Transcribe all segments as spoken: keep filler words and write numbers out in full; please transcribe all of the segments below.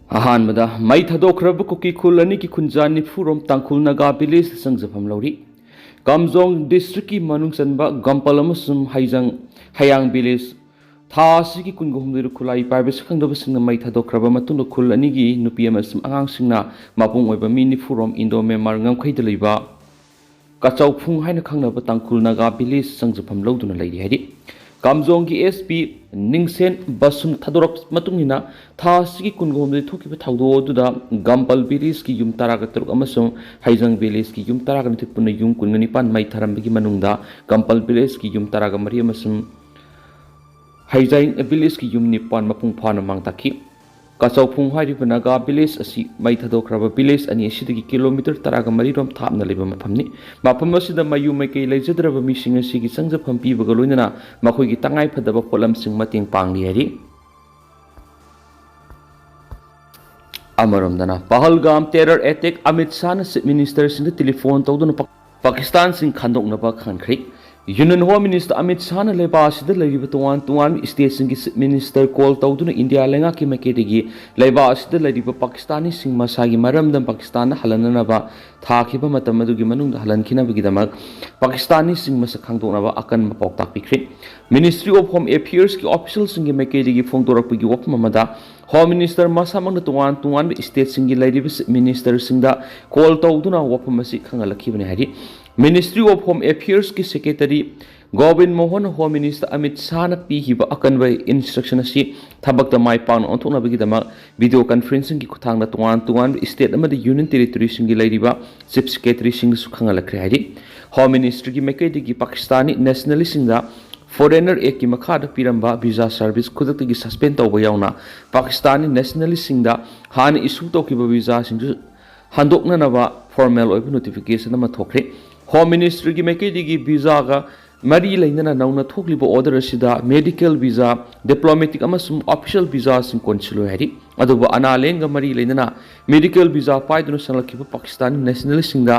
ꯑꯍꯥꯟꯕꯗ, ꯃꯩ ꯊꯥꯗꯣꯛꯈ꯭ꯔꯕ ꯀꯨꯀꯤ ꯈꯨꯜ ꯑꯅꯤꯒꯤ ꯈꯨꯟꯖꯥ ꯅꯤꯐꯨꯔꯣꯝ ꯇꯥꯡꯈꯨꯜ ꯅꯥꯒꯥ ꯚꯤꯂꯦꯖꯇ ꯆꯪꯖꯐꯝ ꯂꯧꯔꯤ꯫ ꯀꯥꯝꯖꯣꯡ ꯗꯤꯁꯇ꯭ꯔꯤꯛꯀꯤ ꯃꯅꯨꯡ ꯆꯟꯕ ꯒꯝꯄꯜ ꯑꯃꯁꯨꯡ ꯍꯩꯖꯪ ꯍꯌꯥꯡ ꯚꯤꯂꯦꯖ ꯊꯥ ꯑꯁꯤꯒꯤ ꯀꯨꯟꯒ ꯍꯨꯝꯗꯣꯏꯗ ꯈꯨꯠꯂꯥꯏ ꯄꯥꯏꯕ ꯁꯛꯈꯪꯗꯕꯁꯤꯡꯅ ꯃꯩ ꯊꯥꯗꯣꯛꯈ꯭ꯔꯕ ꯃꯇꯨꯡꯗ, ꯈꯨꯜ ꯑꯅꯤꯒꯤ ꯅꯨꯄꯤ ꯑꯃꯁꯨꯡ ꯑꯉꯥꯡꯁꯤꯡꯅ ꯃꯄꯨꯡ ꯑꯣꯏꯕ ꯃꯤ ꯅꯤꯐꯨꯔꯣꯝ ꯏꯟꯗꯣ ꯃ꯭ꯌꯥꯟꯃꯥꯔ ꯉꯝꯈꯩꯗ ꯂꯩꯕ ꯀꯆꯧꯐꯨꯡ ꯍꯥꯏꯅ ꯈꯪꯅꯕ ꯇꯥꯡꯈꯨꯜ ꯅꯥꯒꯥ ꯚꯤꯂꯦꯖ ꯆꯪꯖꯐꯝ ꯂꯧꯗꯨꯅ ꯂꯩꯔꯤ ꯍꯥꯏꯔꯤ꯫ ꯀꯥꯝꯖꯣꯡꯒꯤ ꯑꯦꯁ ꯄꯤ ꯅꯤꯡꯁꯦꯟ ꯕꯁꯨꯝ ꯊꯥꯗꯣꯔꯛꯄ ꯃꯇꯨꯡ ꯏꯟꯅ, ꯊꯥ ꯑꯁꯤꯒꯤ ꯀꯨꯟꯒ ꯍꯨꯝꯗꯣꯏ ꯊꯣꯛꯈꯤꯕ ꯊꯧꯗꯣꯛ ꯑꯗꯨꯗ ꯒꯝꯄꯜ ꯚꯤꯂꯦꯖꯀꯤ ꯌꯨꯝ ꯇꯔꯥꯒ ꯇꯔꯨꯛ ꯑꯃꯁꯨꯡ ꯍꯩꯖꯪ ꯚꯤꯂꯦꯖꯀꯤ ꯌꯨꯝ ꯇꯔꯥꯒ ꯅꯤꯊꯣꯏ ꯄꯨꯟꯅ ꯌꯨꯝ ꯀꯨꯟꯒ ꯅꯤꯄꯥꯟ ꯃꯩ ꯊꯥꯔꯝꯕꯒꯤ ꯃꯅꯨꯡꯗ ꯒꯝꯄꯜ ꯚꯤꯂꯦꯖꯀꯤ ꯌꯨꯝ ꯇꯔꯥꯒ ꯃꯔꯤ ꯑꯃꯁꯨꯡ ꯍꯩꯖꯥꯏ ꯚꯤꯂꯦꯖꯀꯤ ꯌꯨꯝ ꯅꯤꯄꯥꯟ ꯃꯄꯨꯡ ꯐꯥꯅ ꯃꯥꯡ ꯇꯥꯛꯈꯤ꯫ ꯀꯆꯧꯐꯨꯡ ꯍꯥꯏꯔꯤꯕ ꯅꯥꯒꯥ ꯚꯤꯂꯦꯖ ꯑꯁꯤ ꯃꯩ ꯊꯥꯗꯣꯛꯈ꯭ꯔꯕ ꯚꯤꯂꯦꯖ ꯑꯅꯤ ꯑꯁꯤꯗꯒꯤ ꯀꯤꯂꯣꯃꯤꯇꯔ ꯇꯔꯥꯒ ꯃꯔꯤꯔꯣꯝ ꯊꯥꯞꯅ ꯂꯩꯕ ꯃꯐꯝꯅꯤ꯫ ꯃꯐꯝ ꯑꯁꯤꯗ ꯃꯌꯨꯝ ꯃꯩꯀꯩ ꯂꯩꯖꯗ꯭ꯔꯕ ꯃꯤꯁꯤꯡ ꯑꯁꯤꯒꯤ ꯆꯪꯖꯐꯝ ꯄꯤꯕꯒ ꯂꯣꯏꯅꯅ ꯃꯈꯣꯏꯒꯤ ꯇꯉꯥꯏ ꯐꯗꯕ ꯄꯣꯠꯂꯝꯁꯤꯡ ꯃꯇꯦꯡ ꯄꯥꯡꯂꯤ ꯍꯥꯏꯔꯤ꯫ ꯑꯃꯔꯣꯝꯗꯅ, ꯄꯍꯜꯒꯥꯝ terror attack, Amit ꯁꯥꯍꯅ chief ꯃꯤꯅꯤꯁꯇꯔꯁꯤꯡꯗ telephone ꯇꯧꯗꯨꯅ ꯄꯥ-, ꯄꯥꯀꯤꯁꯇꯥꯟꯁꯤꯡ ꯈꯟꯗꯣꯛꯅꯕ ꯈꯪꯍꯟꯈ꯭ꯔꯤ꯫ ꯌꯨꯅꯤꯌꯟ ꯍꯣꯝ ꯃꯤꯅꯤꯁꯇꯔ ꯑꯃꯤꯠ ꯁꯥꯍꯅ ꯂꯩꯕꯥꯛ ꯑꯁꯤꯗ ꯂꯩꯔꯤꯕ ꯇꯣꯉꯥꯟ ꯇꯣꯉꯥꯟꯕ ꯁ꯭ꯇꯦꯠꯁꯤꯡꯒꯤ ꯆꯤꯐ ꯃꯤꯅꯤꯁꯇꯔ ꯀꯣꯜ ꯇꯧꯗꯨꯅ ꯏꯟꯗꯤꯌꯥ ꯂꯩꯉꯥꯛꯀꯤ ꯃꯥꯏꯀꯩꯗꯒꯤ ꯂꯩꯕꯥꯛ ꯑꯁꯤꯗ ꯂꯩꯔꯤꯕ ꯄꯥꯀꯤꯁꯇꯥꯅꯤꯁꯤꯡ ꯃꯁꯥꯒꯤ ꯃꯔꯝꯗꯝ ꯄꯥꯀꯤꯁꯇꯥꯟꯗ ꯍꯜꯍꯟꯅꯅꯕ ꯊꯥꯈꯤꯕ ꯃꯇꯝ ꯑꯗꯨꯒꯤ ꯃꯅꯨꯡꯗ ꯍꯜꯍꯟꯈꯤꯅꯕꯒꯤꯗꯃꯛ ꯄꯥꯀꯤꯁꯇꯥꯅꯤꯁꯤꯡ ꯃꯁꯛ ꯈꯪꯗꯣꯛꯅꯕ ꯑꯀꯟꯕ ꯄꯥꯎꯇꯥꯛ ꯄꯤꯈ꯭ꯔꯤ꯫ ꯃꯤꯅꯤꯁꯇ꯭ꯔꯤ ꯑꯣꯐ ꯍꯣꯝ ꯑꯦꯐꯤꯌꯔꯁꯀꯤ ꯑꯣꯐꯤꯁꯤꯌꯦꯜꯁꯤꯡꯒꯤ ꯃꯥꯏꯀꯩꯗꯒꯤ ꯐꯣꯡꯗꯣꯔꯛꯄꯒꯤ ꯋꯥꯐꯝ ꯑꯃꯗ, ꯍꯣꯝ ꯃꯤꯅꯤꯁꯇꯔ ꯃꯁꯥꯃꯛꯅ ꯇꯣꯉꯥꯟ ꯇꯣꯉꯥꯟꯕ ꯁ꯭ꯇꯦꯠꯁꯤꯡꯒꯤ ꯂꯩꯔꯤꯕ ꯆꯤꯐ ꯃꯤꯅꯤꯁꯇꯔꯁꯤꯡꯗ ꯀꯣꯜ ꯇꯧꯗꯨꯅ ꯋꯥꯐꯝ ꯑꯁꯤ ꯈꯪꯍꯜꯂꯛꯈꯤꯕꯅꯤ ꯍꯥꯏꯔꯤ꯫ ꯃꯤꯅꯤꯁꯇ꯭ꯔꯤ ꯑꯣꯐ ꯍꯣꯝ ꯑꯦꯐꯤꯌꯔꯁꯀꯤ ꯁꯦꯀ꯭ꯔꯦꯇꯔꯤ ꯒꯣꯕꯤꯟ ꯃꯣꯍꯟ ꯍꯣꯝ ꯃꯤꯅꯤꯁꯇꯔ ꯑꯃꯤꯠ ꯁꯥꯍꯅ ꯄꯤꯈꯤꯕ ꯑꯀꯟꯕ ꯏꯟꯁꯇ꯭ꯔꯛꯁꯟ ꯑꯁꯤ ꯊꯕꯛꯇ ꯃꯥꯏ ꯄꯥꯛꯅ ꯑꯣꯟꯊꯣꯛꯅꯕꯒꯤꯗꯃꯛ ꯚꯤꯗꯤꯑꯣ ꯀꯟꯐꯔꯦꯟꯁꯤꯡꯒꯤ ꯈꯨꯠꯊꯥꯡꯗ ꯇꯣꯉꯥꯟ ꯇꯣꯉꯥꯟꯕ ꯁ꯭ꯇꯦꯠ ꯑꯃꯗꯤ ꯌꯨꯅꯤꯌꯟ ꯇꯦꯔꯤꯇꯣꯔꯤꯁꯤꯡꯒꯤ ꯂꯩꯔꯤꯕ ꯆꯤꯐ ꯁꯦꯀ꯭ꯔꯦꯇꯔꯤꯁꯤꯡꯗꯁꯨ ꯈꯪꯍꯜꯂꯛꯈ꯭ꯔꯦ ꯍꯥꯏꯔꯤ꯫ ꯍꯣꯝ ꯃꯤꯅꯤꯁꯇ꯭ꯔꯤꯒꯤ ꯃꯥꯏꯀꯩꯗꯒꯤ ꯄꯥꯀꯤꯁꯇꯥꯅꯤ ꯅꯦꯁꯅꯦꯂꯤꯁꯁꯤꯡꯗ ꯐꯣꯔꯦꯅꯔ ꯑꯦꯛꯀꯤ ꯃꯈꯥꯗ ꯄꯤꯔꯝꯕ ꯚꯤꯖꯥ ꯁꯔꯚꯤꯁ ꯈꯨꯗꯛꯇꯒꯤ ꯁꯁꯄꯦꯟ ꯇꯧꯕ ꯌꯥꯎꯅ ꯄꯥꯀꯤꯁꯇꯥꯅꯤ ꯅꯦꯁꯅꯦꯂꯤꯁꯁꯤꯡꯗ ꯍꯥꯟꯅ ꯏꯁꯨ ꯇꯧꯈꯤꯕ ꯚꯤꯖꯥꯁꯤꯡꯁꯨ ꯍꯟꯗꯣꯛꯅꯅꯕ ꯐꯣꯔꯃꯦꯜ ꯑꯣꯏꯕ ꯅꯣꯇꯤꯐꯤꯀꯦꯁꯟ ꯑꯃ ꯊꯣꯛꯈ꯭ꯔꯦ꯫ ꯍꯣꯝ ꯃꯤꯅꯤꯁꯇ꯭ꯔꯤꯒꯤ ꯃꯥꯏꯀꯩꯗꯒꯤ ꯚꯤꯖꯥꯒ ꯃꯔꯤ ꯂꯩꯅꯅ ꯅꯧꯅ ꯊꯣꯛꯂꯤꯕ ꯑꯣꯔꯗꯔ ꯑꯁꯤꯗ ꯃꯦꯗꯤꯀꯦꯜ ꯚꯤꯖꯥ, ꯗꯤꯄ꯭ꯂꯣꯃꯦꯇꯤꯛ ꯑꯃꯁꯨꯡ ꯑꯣꯐꯤꯁꯤꯌꯦꯜ ꯚꯤꯖꯥꯁꯤꯡ ꯀꯣꯟꯁꯤꯜꯂꯣꯏ ꯍꯥꯏꯔꯤ꯫ ꯑꯗꯨꯕꯨ ꯑꯅꯥꯂꯦꯟꯒ ꯃꯔꯤ ꯂꯩꯅꯅ ꯃꯦꯗꯤꯀꯦꯜ ꯚꯤꯖꯥ ꯄꯥꯏꯗꯨꯅ ꯆꯪꯂꯛꯈꯤꯕ ꯄꯥꯀꯤꯁꯇꯥꯅꯤ ꯅꯦꯁꯅꯦꯂꯤꯁꯁꯤꯡꯗ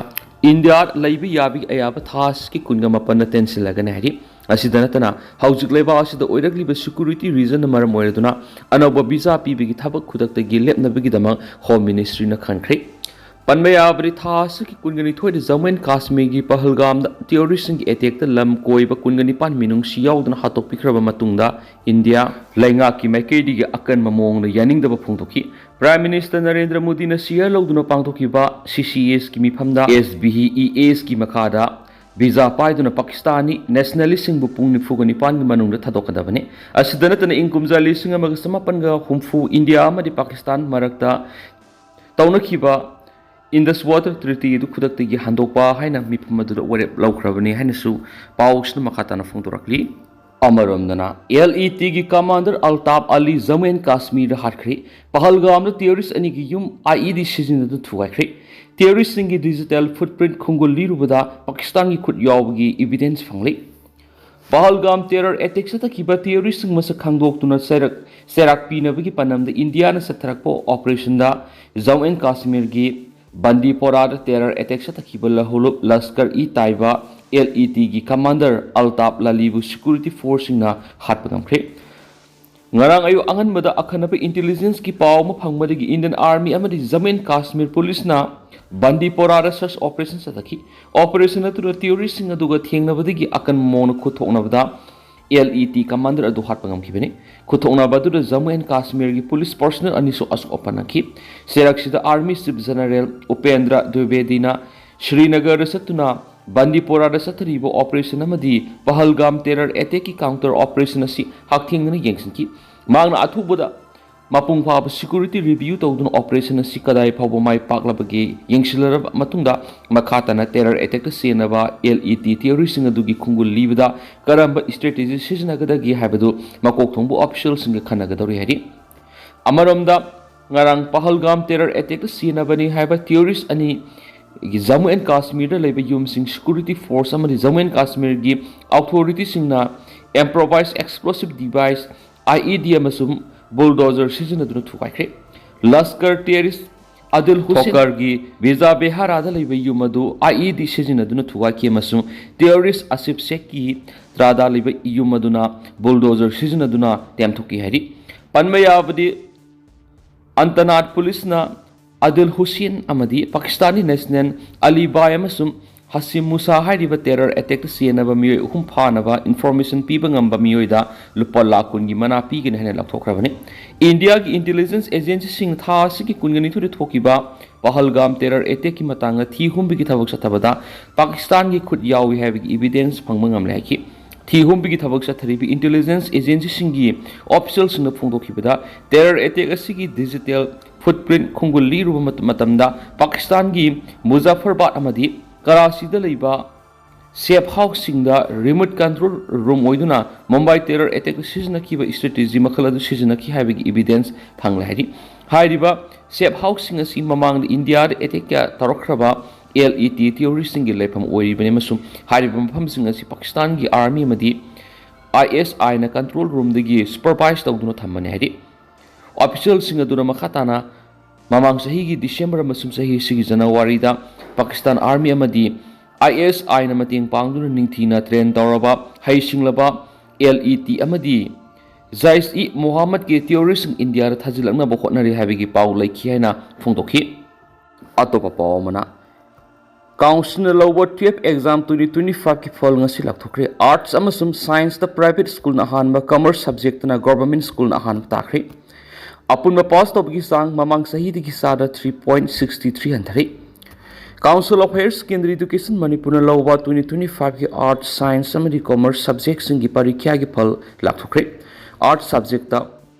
ꯏꯟꯗꯤꯌꯥ ꯂꯩꯕ ꯌꯥꯕꯒꯤ ꯑꯌꯥꯕ ꯊꯥ ꯑꯁꯤꯒꯤ ꯀꯨꯟꯒ ꯃꯥꯄꯟꯗ ꯇꯦꯟꯁꯤꯜꯂꯒꯅꯤ ꯍꯥꯏꯔꯤ꯫ ꯑꯁꯤꯗ ꯅꯠꯇꯅ, ꯍꯧꯖꯤꯛ ꯂꯩꯕꯥꯛ ꯑꯁꯤꯗ ꯑꯣꯏꯔꯛꯂꯤꯕ security reasonꯅ ꯃꯔꯝ ꯑꯣꯏꯔꯗꯨꯅ ꯑꯅꯧꯕ visa ꯄꯤꯕꯒꯤ ꯊꯕꯛ ꯈꯨꯗꯛꯇꯒꯤ ꯂꯦꯞꯅꯕꯒꯤꯗꯃꯛ Home Ministryꯅ ꯈꯟꯈ꯭ꯔꯦ꯫ ꯄꯟꯕ ꯌꯥꯕꯗꯤ, ꯊꯥ ꯑꯁꯤꯒꯤ ꯀꯨꯟꯒ ꯅꯤꯊꯣꯏꯗ ꯖꯝꯃꯨ ꯑꯦꯟ ꯀꯥꯁꯃꯤꯔꯒꯤ ꯄꯍꯜꯒꯥꯝꯗ terroristꯁꯤꯡꯒꯤ attackꯇ ꯂꯝ ꯀꯣꯏꯕ ꯀꯨꯟꯒ ꯅꯤꯄꯥꯟ ꯃꯤꯅꯨꯡꯁꯤ ꯌꯥꯎꯗꯅ ꯍꯥꯠꯇꯣꯛꯄꯤꯈ꯭ꯔꯕ ꯃꯇꯨꯡꯗ, ꯏꯟꯗꯤꯌꯥ ꯂꯩꯉꯥꯛꯀꯤ ꯃꯥꯏꯀꯩꯗꯒꯤ ꯑꯀꯟꯕ ꯃꯑꯣꯡꯗ ꯌꯥꯅꯤꯡꯗꯕ ꯐꯣꯡꯗꯣꯛꯈꯤ꯫ Prime Minister ꯅꯔꯦꯟꯗ꯭ꯔ ꯃꯣꯗꯤꯅ chair ꯂꯧꯗꯨꯅ ꯄꯥꯡꯊꯣꯛꯈꯤꯕ CCSꯀꯤ ꯃꯤꯐꯝꯗ SBEASꯀꯤ ꯃꯈꯥꯗ visa ꯄꯥꯏꯗꯨꯅ ꯄꯥꯀꯤꯁꯇꯥꯅꯤ nationalistꯁꯤꯡꯕꯨ ꯄꯨꯡ ꯅꯤꯐꯨꯒ ꯅꯤꯄꯥꯟꯒꯤ ꯃꯅꯨꯡꯗ ꯊꯥꯗꯣꯛꯀꯗꯕꯅꯤ꯫ ꯑꯁꯤꯗ ꯅꯠꯇꯅ, ꯏꯪ ꯀꯨꯝꯖꯥ ꯂꯤꯁꯤꯡ ꯑꯃꯒ ꯆꯃꯥꯄꯟꯒ ꯍꯨꯝꯐꯨ ꯏꯟꯗꯤꯌꯥ ꯑꯃꯗꯤ ꯄꯥꯀꯤꯁꯇꯥꯟ ꯃꯔꯛꯇ ꯇꯧꯅꯈꯤꯕ Indus Water Treaty ꯑꯗꯨ ꯈꯨꯗꯛꯇꯒꯤ ꯍꯟꯗꯣꯛꯄ ꯍꯥꯏꯅ ꯃꯤꯐꯝ ꯑꯗꯨꯗ ꯋꯥꯔꯦꯞ ꯂꯧꯈ꯭ꯔꯕꯅꯤ ꯍꯥꯏꯅꯁꯨ ꯄꯥꯎꯁꯤꯅ ꯃꯈꯥ ꯇꯥꯅ ꯐꯣꯡꯗꯣꯔꯛꯂꯤ꯫ ꯑꯃꯔꯣꯝꯗꯅ, LETꯒꯤ commander ꯑꯜꯇꯥꯞ ꯑꯂꯤ ꯖꯝꯃꯨ ꯑꯦꯟ ꯀꯥꯁꯃꯤꯔꯗ ꯍꯥꯠꯈ꯭ꯔꯦ꯫ ꯄꯍꯜꯒꯥꯝꯗ terrorist ꯑꯅꯤꯒꯤ ꯌꯨꯝ IED ꯁꯤꯖꯤꯟꯅꯗꯨꯅ ꯊꯨꯒꯥꯏꯈ꯭ꯔꯦ꯫ Terroristꯁꯤꯡꯒꯤ digital footprint ꯈꯣꯡꯒꯨꯜ ꯂꯤꯔꯨꯕꯗ ꯄꯥꯀꯤꯁꯇꯥꯟꯒꯤ ꯈꯨꯠ ꯌꯥꯎꯕꯒꯤ evidence ꯐꯪꯂꯦ꯫ ꯄꯍꯜꯒꯥꯝ terror attack ꯆꯠꯊꯈꯤꯕ terroristꯁꯤꯡ ꯃꯁꯛ ꯈꯪꯗꯣꯛꯇꯨꯅ ꯆꯩꯔꯛ, ꯆꯩꯔꯥꯛ ꯄꯤꯅꯕꯒꯤ ꯄꯥꯟꯗꯝꯗ ꯏꯟꯗꯤꯌꯥꯅ ꯆꯠꯊꯔꯛꯄ operationꯗ ꯖꯝꯃꯨ ꯑꯦꯟ ꯀꯥꯁꯃꯤꯔꯒꯤ ꯕꯟꯗꯤꯄꯣꯔꯥꯗ terror attack ꯆꯠꯊꯈꯤꯕ ꯂꯍꯨꯂꯨꯞ ꯂꯁꯀꯔ-ꯏ-ꯇꯥꯏꯕꯥ, LETꯒꯤ commander ꯑꯜꯇꯥꯞ ꯂꯥꯂꯤꯕꯨ security forceꯁꯤꯡꯅ ꯍꯥꯠꯄ ꯉꯝꯈ꯭ꯔꯦ꯫ ꯉꯔꯥꯡ ꯑꯌꯨꯛ ꯑꯉꯟꯕꯗ ꯑꯈꯟꯅꯕ intelligenceꯀꯤ ꯄꯥꯎ ꯑꯃ ꯐꯪꯕꯗꯒꯤ Indian Army ꯑꯃꯗꯤ ꯖꯝꯃꯨ ꯑꯦꯟ ꯀꯥꯁꯃꯤꯔ ꯄꯨꯂꯤꯁꯅ ꯕꯟꯗꯤꯄꯣꯔꯥꯗ search operation ꯆꯠꯊꯈꯤ꯫ Operation ꯑꯗꯨꯗ terroristꯁꯤꯡ ꯑꯗꯨꯒ ꯊꯦꯡꯅꯕꯗꯒꯤ ꯑꯀꯟꯕ ꯃꯑꯣꯡꯗ ꯈꯨꯠꯊꯣꯛꯅꯕꯗ LET commander ꯑꯗꯨ ꯍꯥꯠꯄ ꯉꯝꯈꯤꯕꯅꯤ꯫ ꯈꯨꯠꯊꯣꯛꯅꯕ ꯑꯗꯨꯗ ꯖꯝꯃꯨ ꯑꯦꯟ ꯀꯥꯁꯃꯤꯔꯒꯤ ꯄꯨꯂꯤꯁ personnel ꯑꯅꯤꯁꯨ ꯑꯁꯣꯛ ꯑꯄꯟ ꯅꯪꯈꯤ꯫ ꯆꯩꯔꯛꯁꯤꯗ Army Chief General ꯎꯄꯦꯟꯗ꯭ꯔ ꯗ꯭ꯋꯤꯕꯦꯗꯤꯅ ꯁ꯭ꯔꯤꯅꯒꯔꯗ ꯆꯠꯇꯨꯅ ꯕꯟꯗꯤꯄꯣꯔꯥꯗ ꯆꯠꯊꯔꯤꯕ operation ꯑꯃꯗꯤ ꯄꯍꯜꯒꯥꯝ terror attackꯀꯤ counter operation ꯑꯁꯤ ꯍꯛꯊꯦꯡꯅꯅ ꯌꯦꯡꯁꯤꯟꯈꯤ꯫ ꯃꯍꯥꯛꯅ ꯑꯊꯨꯕꯗ ꯃꯄꯨꯡ ꯐꯥꯕ security review ꯇꯧꯗꯨꯅ operation ꯑꯁꯤ ꯀꯗꯥꯏ ꯐꯥꯎꯕ ꯃꯥꯏ ꯄꯥꯛꯂꯕꯒꯦ ꯌꯦꯡꯁꯤꯜꯂꯔꯕ ꯃꯇꯨꯡꯗ, ꯃꯈꯥ ꯇꯥꯅ terror attackꯇ ꯆꯦꯟꯅꯕ LET terroristꯁꯤꯡ ꯑꯗꯨꯒꯤ ꯈꯣꯡꯒꯨꯜ ꯂꯤꯕꯗ ꯀꯔꯝꯕ strategy ꯁꯤꯖꯤꯟꯅꯒꯗꯒꯦ ꯍꯥꯏꯕꯗꯨ ꯃꯀꯣꯛ ꯊꯣꯡꯕ officialꯁꯤꯡꯒ ꯈꯟꯅꯒꯗꯧꯔꯤ ꯍꯥꯏꯔꯤ꯫ ꯑꯃꯔꯣꯝꯗ, ꯉꯔꯥꯡ ꯄꯍꯜꯒꯥꯝ terror attackꯇ ꯆꯦꯟꯅꯕꯅꯤ ꯍꯥꯏꯕ terrorist ꯑꯅꯤ ꯖꯝꯃꯨ ꯑꯦꯟ ꯀꯥꯁꯃꯤꯔꯗ ꯂꯩꯕ ꯌꯨꯝꯁꯤꯡ security force ꯑꯃꯗꯤ ꯖꯝꯃꯨ ꯑꯦꯟ ꯀꯥꯁꯃꯤꯔꯒꯤ authorityꯁꯤꯡꯅ improvised explosive device, IED, ꯑꯃꯁꯨꯡ bulldozer ꯁꯤꯖꯤꯟꯅꯗꯨꯅ ꯊꯨꯒꯥꯏꯈ꯭ꯔꯦ꯫ ꯂꯁꯀꯔ terrorist ꯑꯗꯨꯜ ꯍꯨꯁꯦꯟ ꯊꯣꯀꯔꯒꯤ ꯕꯤꯖꯥ ꯕꯦꯍꯥꯔꯥꯗ ꯂꯩꯕ ꯌꯨꯝ ꯑꯗꯨ IED ꯁꯤꯖꯤꯟꯅꯗꯨꯅ ꯊꯨꯒꯥꯏꯈꯤ ꯑꯃꯁꯨꯡ terrorist ꯑꯁꯤꯐ ꯁꯦꯈꯀꯤ ꯇ꯭ꯔꯥꯗꯥ ꯂꯩꯕ ꯌꯨꯝ ꯑꯗꯨꯅ bulldozer ꯁꯤꯖꯤꯟꯅꯗꯨꯅ ꯇꯦꯝꯊꯣꯛꯈꯤ ꯍꯥꯏꯔꯤ꯫ ꯄꯟꯕ ꯌꯥꯕꯗꯤ, ꯑꯟꯇꯅꯥꯠ ꯄꯨꯂꯤꯁꯅ ꯑꯗꯨꯜ ꯍꯨꯁꯦꯟ ꯑꯃꯗꯤ ꯄꯥꯀꯤꯁꯇꯥꯟꯒꯤ national ꯑꯂꯤ ꯕꯥꯏ ꯑꯃꯁꯨꯡ ꯍꯁꯤꯝ ꯃꯨꯁꯥ ꯍꯥꯏꯔꯤꯕ terror attackꯇ ꯆꯦꯟꯅꯕ ꯃꯤꯑꯣꯏ ꯑꯍꯨꯝ ꯐꯥꯅꯕ information ꯄꯤꯕ ꯉꯝꯕ ꯃꯤꯑꯣꯏꯗ ꯂꯨꯄꯥ ꯂꯥꯈ ꯀꯨꯟꯒꯤ ꯃꯅꯥ ꯄꯤꯒꯅꯤ ꯍꯥꯏꯅ ꯂꯥꯎꯊꯣꯛꯈ꯭ꯔꯕꯅꯤ꯫ ꯏꯟꯗꯤꯌꯥꯒꯤ intelligence agencyꯁꯤꯡꯅ ꯊꯥ ꯑꯁꯤꯒꯤ ꯀꯨꯟꯒꯅꯤꯊꯣꯏꯗ ꯊꯣꯛꯈꯤꯕ ꯄꯍꯜꯒꯥꯝ terror attackꯀꯤ ꯃꯇꯥꯡꯗ ꯊꯤ ꯍꯨꯝꯕꯒꯤ ꯊꯕꯛ ꯆꯠꯊꯕꯗ ꯄꯥꯀꯤꯁꯇꯥꯟꯒꯤ ꯈꯨꯠ ꯌꯥꯎꯏ ꯍꯥꯏꯕꯒꯤ evidence ꯐꯪꯕ ꯉꯝꯂꯦ ꯍꯥꯏꯈꯤ꯫ ꯊꯤ ꯍꯨꯝꯕꯒꯤ ꯊꯕꯛ ꯆꯠꯊꯔꯤꯕ intelligence agencyꯁꯤꯡꯒꯤ officialꯁꯤꯡꯅ ꯐꯣꯡꯗꯣꯛꯈꯤꯕꯗ, terror attack ꯑꯁꯤꯒꯤ digital footprint ꯈꯣꯡꯒꯨꯜ ꯂꯤꯔꯨꯕ ꯃꯇꯝꯗ ꯄꯥꯀꯤꯁꯇꯥꯟꯒꯤ ꯃꯨꯖꯥꯐꯔꯕꯥꯗ ꯑꯃꯗꯤ ꯀꯔꯥꯆꯤꯗ ꯂꯩꯕ safe houseꯁꯤꯡꯗ remote control room ꯑꯣꯏꯗꯨꯅ ꯃꯨꯝꯕꯥꯏ terror attackꯇ ꯁꯤꯖꯤꯟꯅꯈꯤꯕ strategy ꯃꯈꯜ ꯑꯗꯨ ꯁꯤꯖꯤꯟꯅꯈꯤ ꯍꯥꯏꯕꯒꯤ evidence ꯐꯪꯂꯦ ꯍꯥꯏꯔꯤ꯫ ꯍꯥꯏꯔꯤꯕ safe houseꯁꯤꯡ ꯑꯁꯤ ꯃꯃꯥꯡꯗ ꯏꯟꯗꯤꯌꯥꯗ attack ꯀꯌꯥ ꯇꯧꯔꯛꯈ꯭ꯔꯕ LET terroristꯁꯤꯡꯒꯤ ꯂꯩꯐꯝ ꯑꯣꯏꯔꯤꯕꯅꯤ ꯑꯃꯁꯨꯡ ꯍꯥꯏꯔꯤꯕ ꯃꯐꯝꯁꯤꯡ ꯑꯁꯤ ꯄꯥꯀꯤꯁꯇꯥꯟꯒꯤ army ꯑꯃꯗꯤ ISIꯅ control roomꯗꯒꯤ supervise ꯇꯧꯗꯨꯅ ꯊꯝꯕꯅꯤ ꯍꯥꯏꯔꯤ꯫ Officialꯁꯤꯡ ꯑꯗꯨꯅ ꯃꯈꯥ ꯇꯥꯅ ꯃꯃꯥꯡ ꯆꯍꯤꯒꯤ December ꯑꯃꯁꯨꯡ ꯆꯍꯤ ꯑꯁꯤꯒꯤ Januaryꯗ ꯄꯥꯀꯤꯁꯇꯥꯟ army ꯑꯃꯗꯤ ISIꯅ ꯃꯇꯦꯡ ꯄꯥꯡꯗꯨꯅ ꯅꯤꯡꯊꯤꯅ train ꯇꯧꯔꯕ, ꯍꯩꯁꯤꯡꯂꯕ LET ꯑꯃꯗꯤ ꯖꯥꯏꯁ-ꯏ-ꯃꯣꯍꯥꯃꯗꯀꯤ terroristꯁꯤꯡ ꯏꯟꯗꯤꯌꯥꯗ ꯊꯥꯖꯤꯜꯂꯛꯅꯕ ꯍꯣꯠꯅꯔꯤ ꯍꯥꯏꯕꯒꯤ ꯄꯥꯎ ꯂꯩꯈꯤ ꯍꯥꯏꯅ ꯐꯣꯡꯗꯣꯛꯈꯤ꯫ ꯑꯇꯣꯞꯄ ꯄꯥꯎ ꯑꯃꯅ, councilꯅ ꯂꯧꯕ twelve exam twenty twenty fiveꯀꯤ ꯐꯜ ꯉꯁꯤ ꯂꯥꯎꯊꯣꯛꯈ꯭ꯔꯦ꯫ Arts ꯑꯃꯁꯨꯡ scienceꯇ private schoolꯅ ꯑꯍꯥꯟꯕ, commerce subjectꯅ government schoolꯅ ꯑꯍꯥꯟꯕ ꯇꯥꯈ꯭ꯔꯦ꯫ ꯑꯄꯨꯟꯕ pass ꯇꯧꯕꯒꯤ ꯆꯥꯡ ꯃꯃꯥꯡ ꯆꯍꯤꯗꯒꯤ ꯆꯥꯗ three point sixty three ꯍꯟꯊꯔꯦ꯫ Council of Higher Secondary Education ꯃꯅꯤꯄꯨꯔꯅ ꯂꯧꯕ twenty twenty fiveꯀꯤ Arts, Science ꯑꯃꯗꯤ Commerce subjectꯁꯤꯡꯒꯤ ꯄꯔꯤꯈ꯭ꯌꯥꯒꯤ ꯐꯜ ꯂꯥꯎꯊꯣꯛꯈ꯭ꯔꯦ꯫ Arts subjectꯇ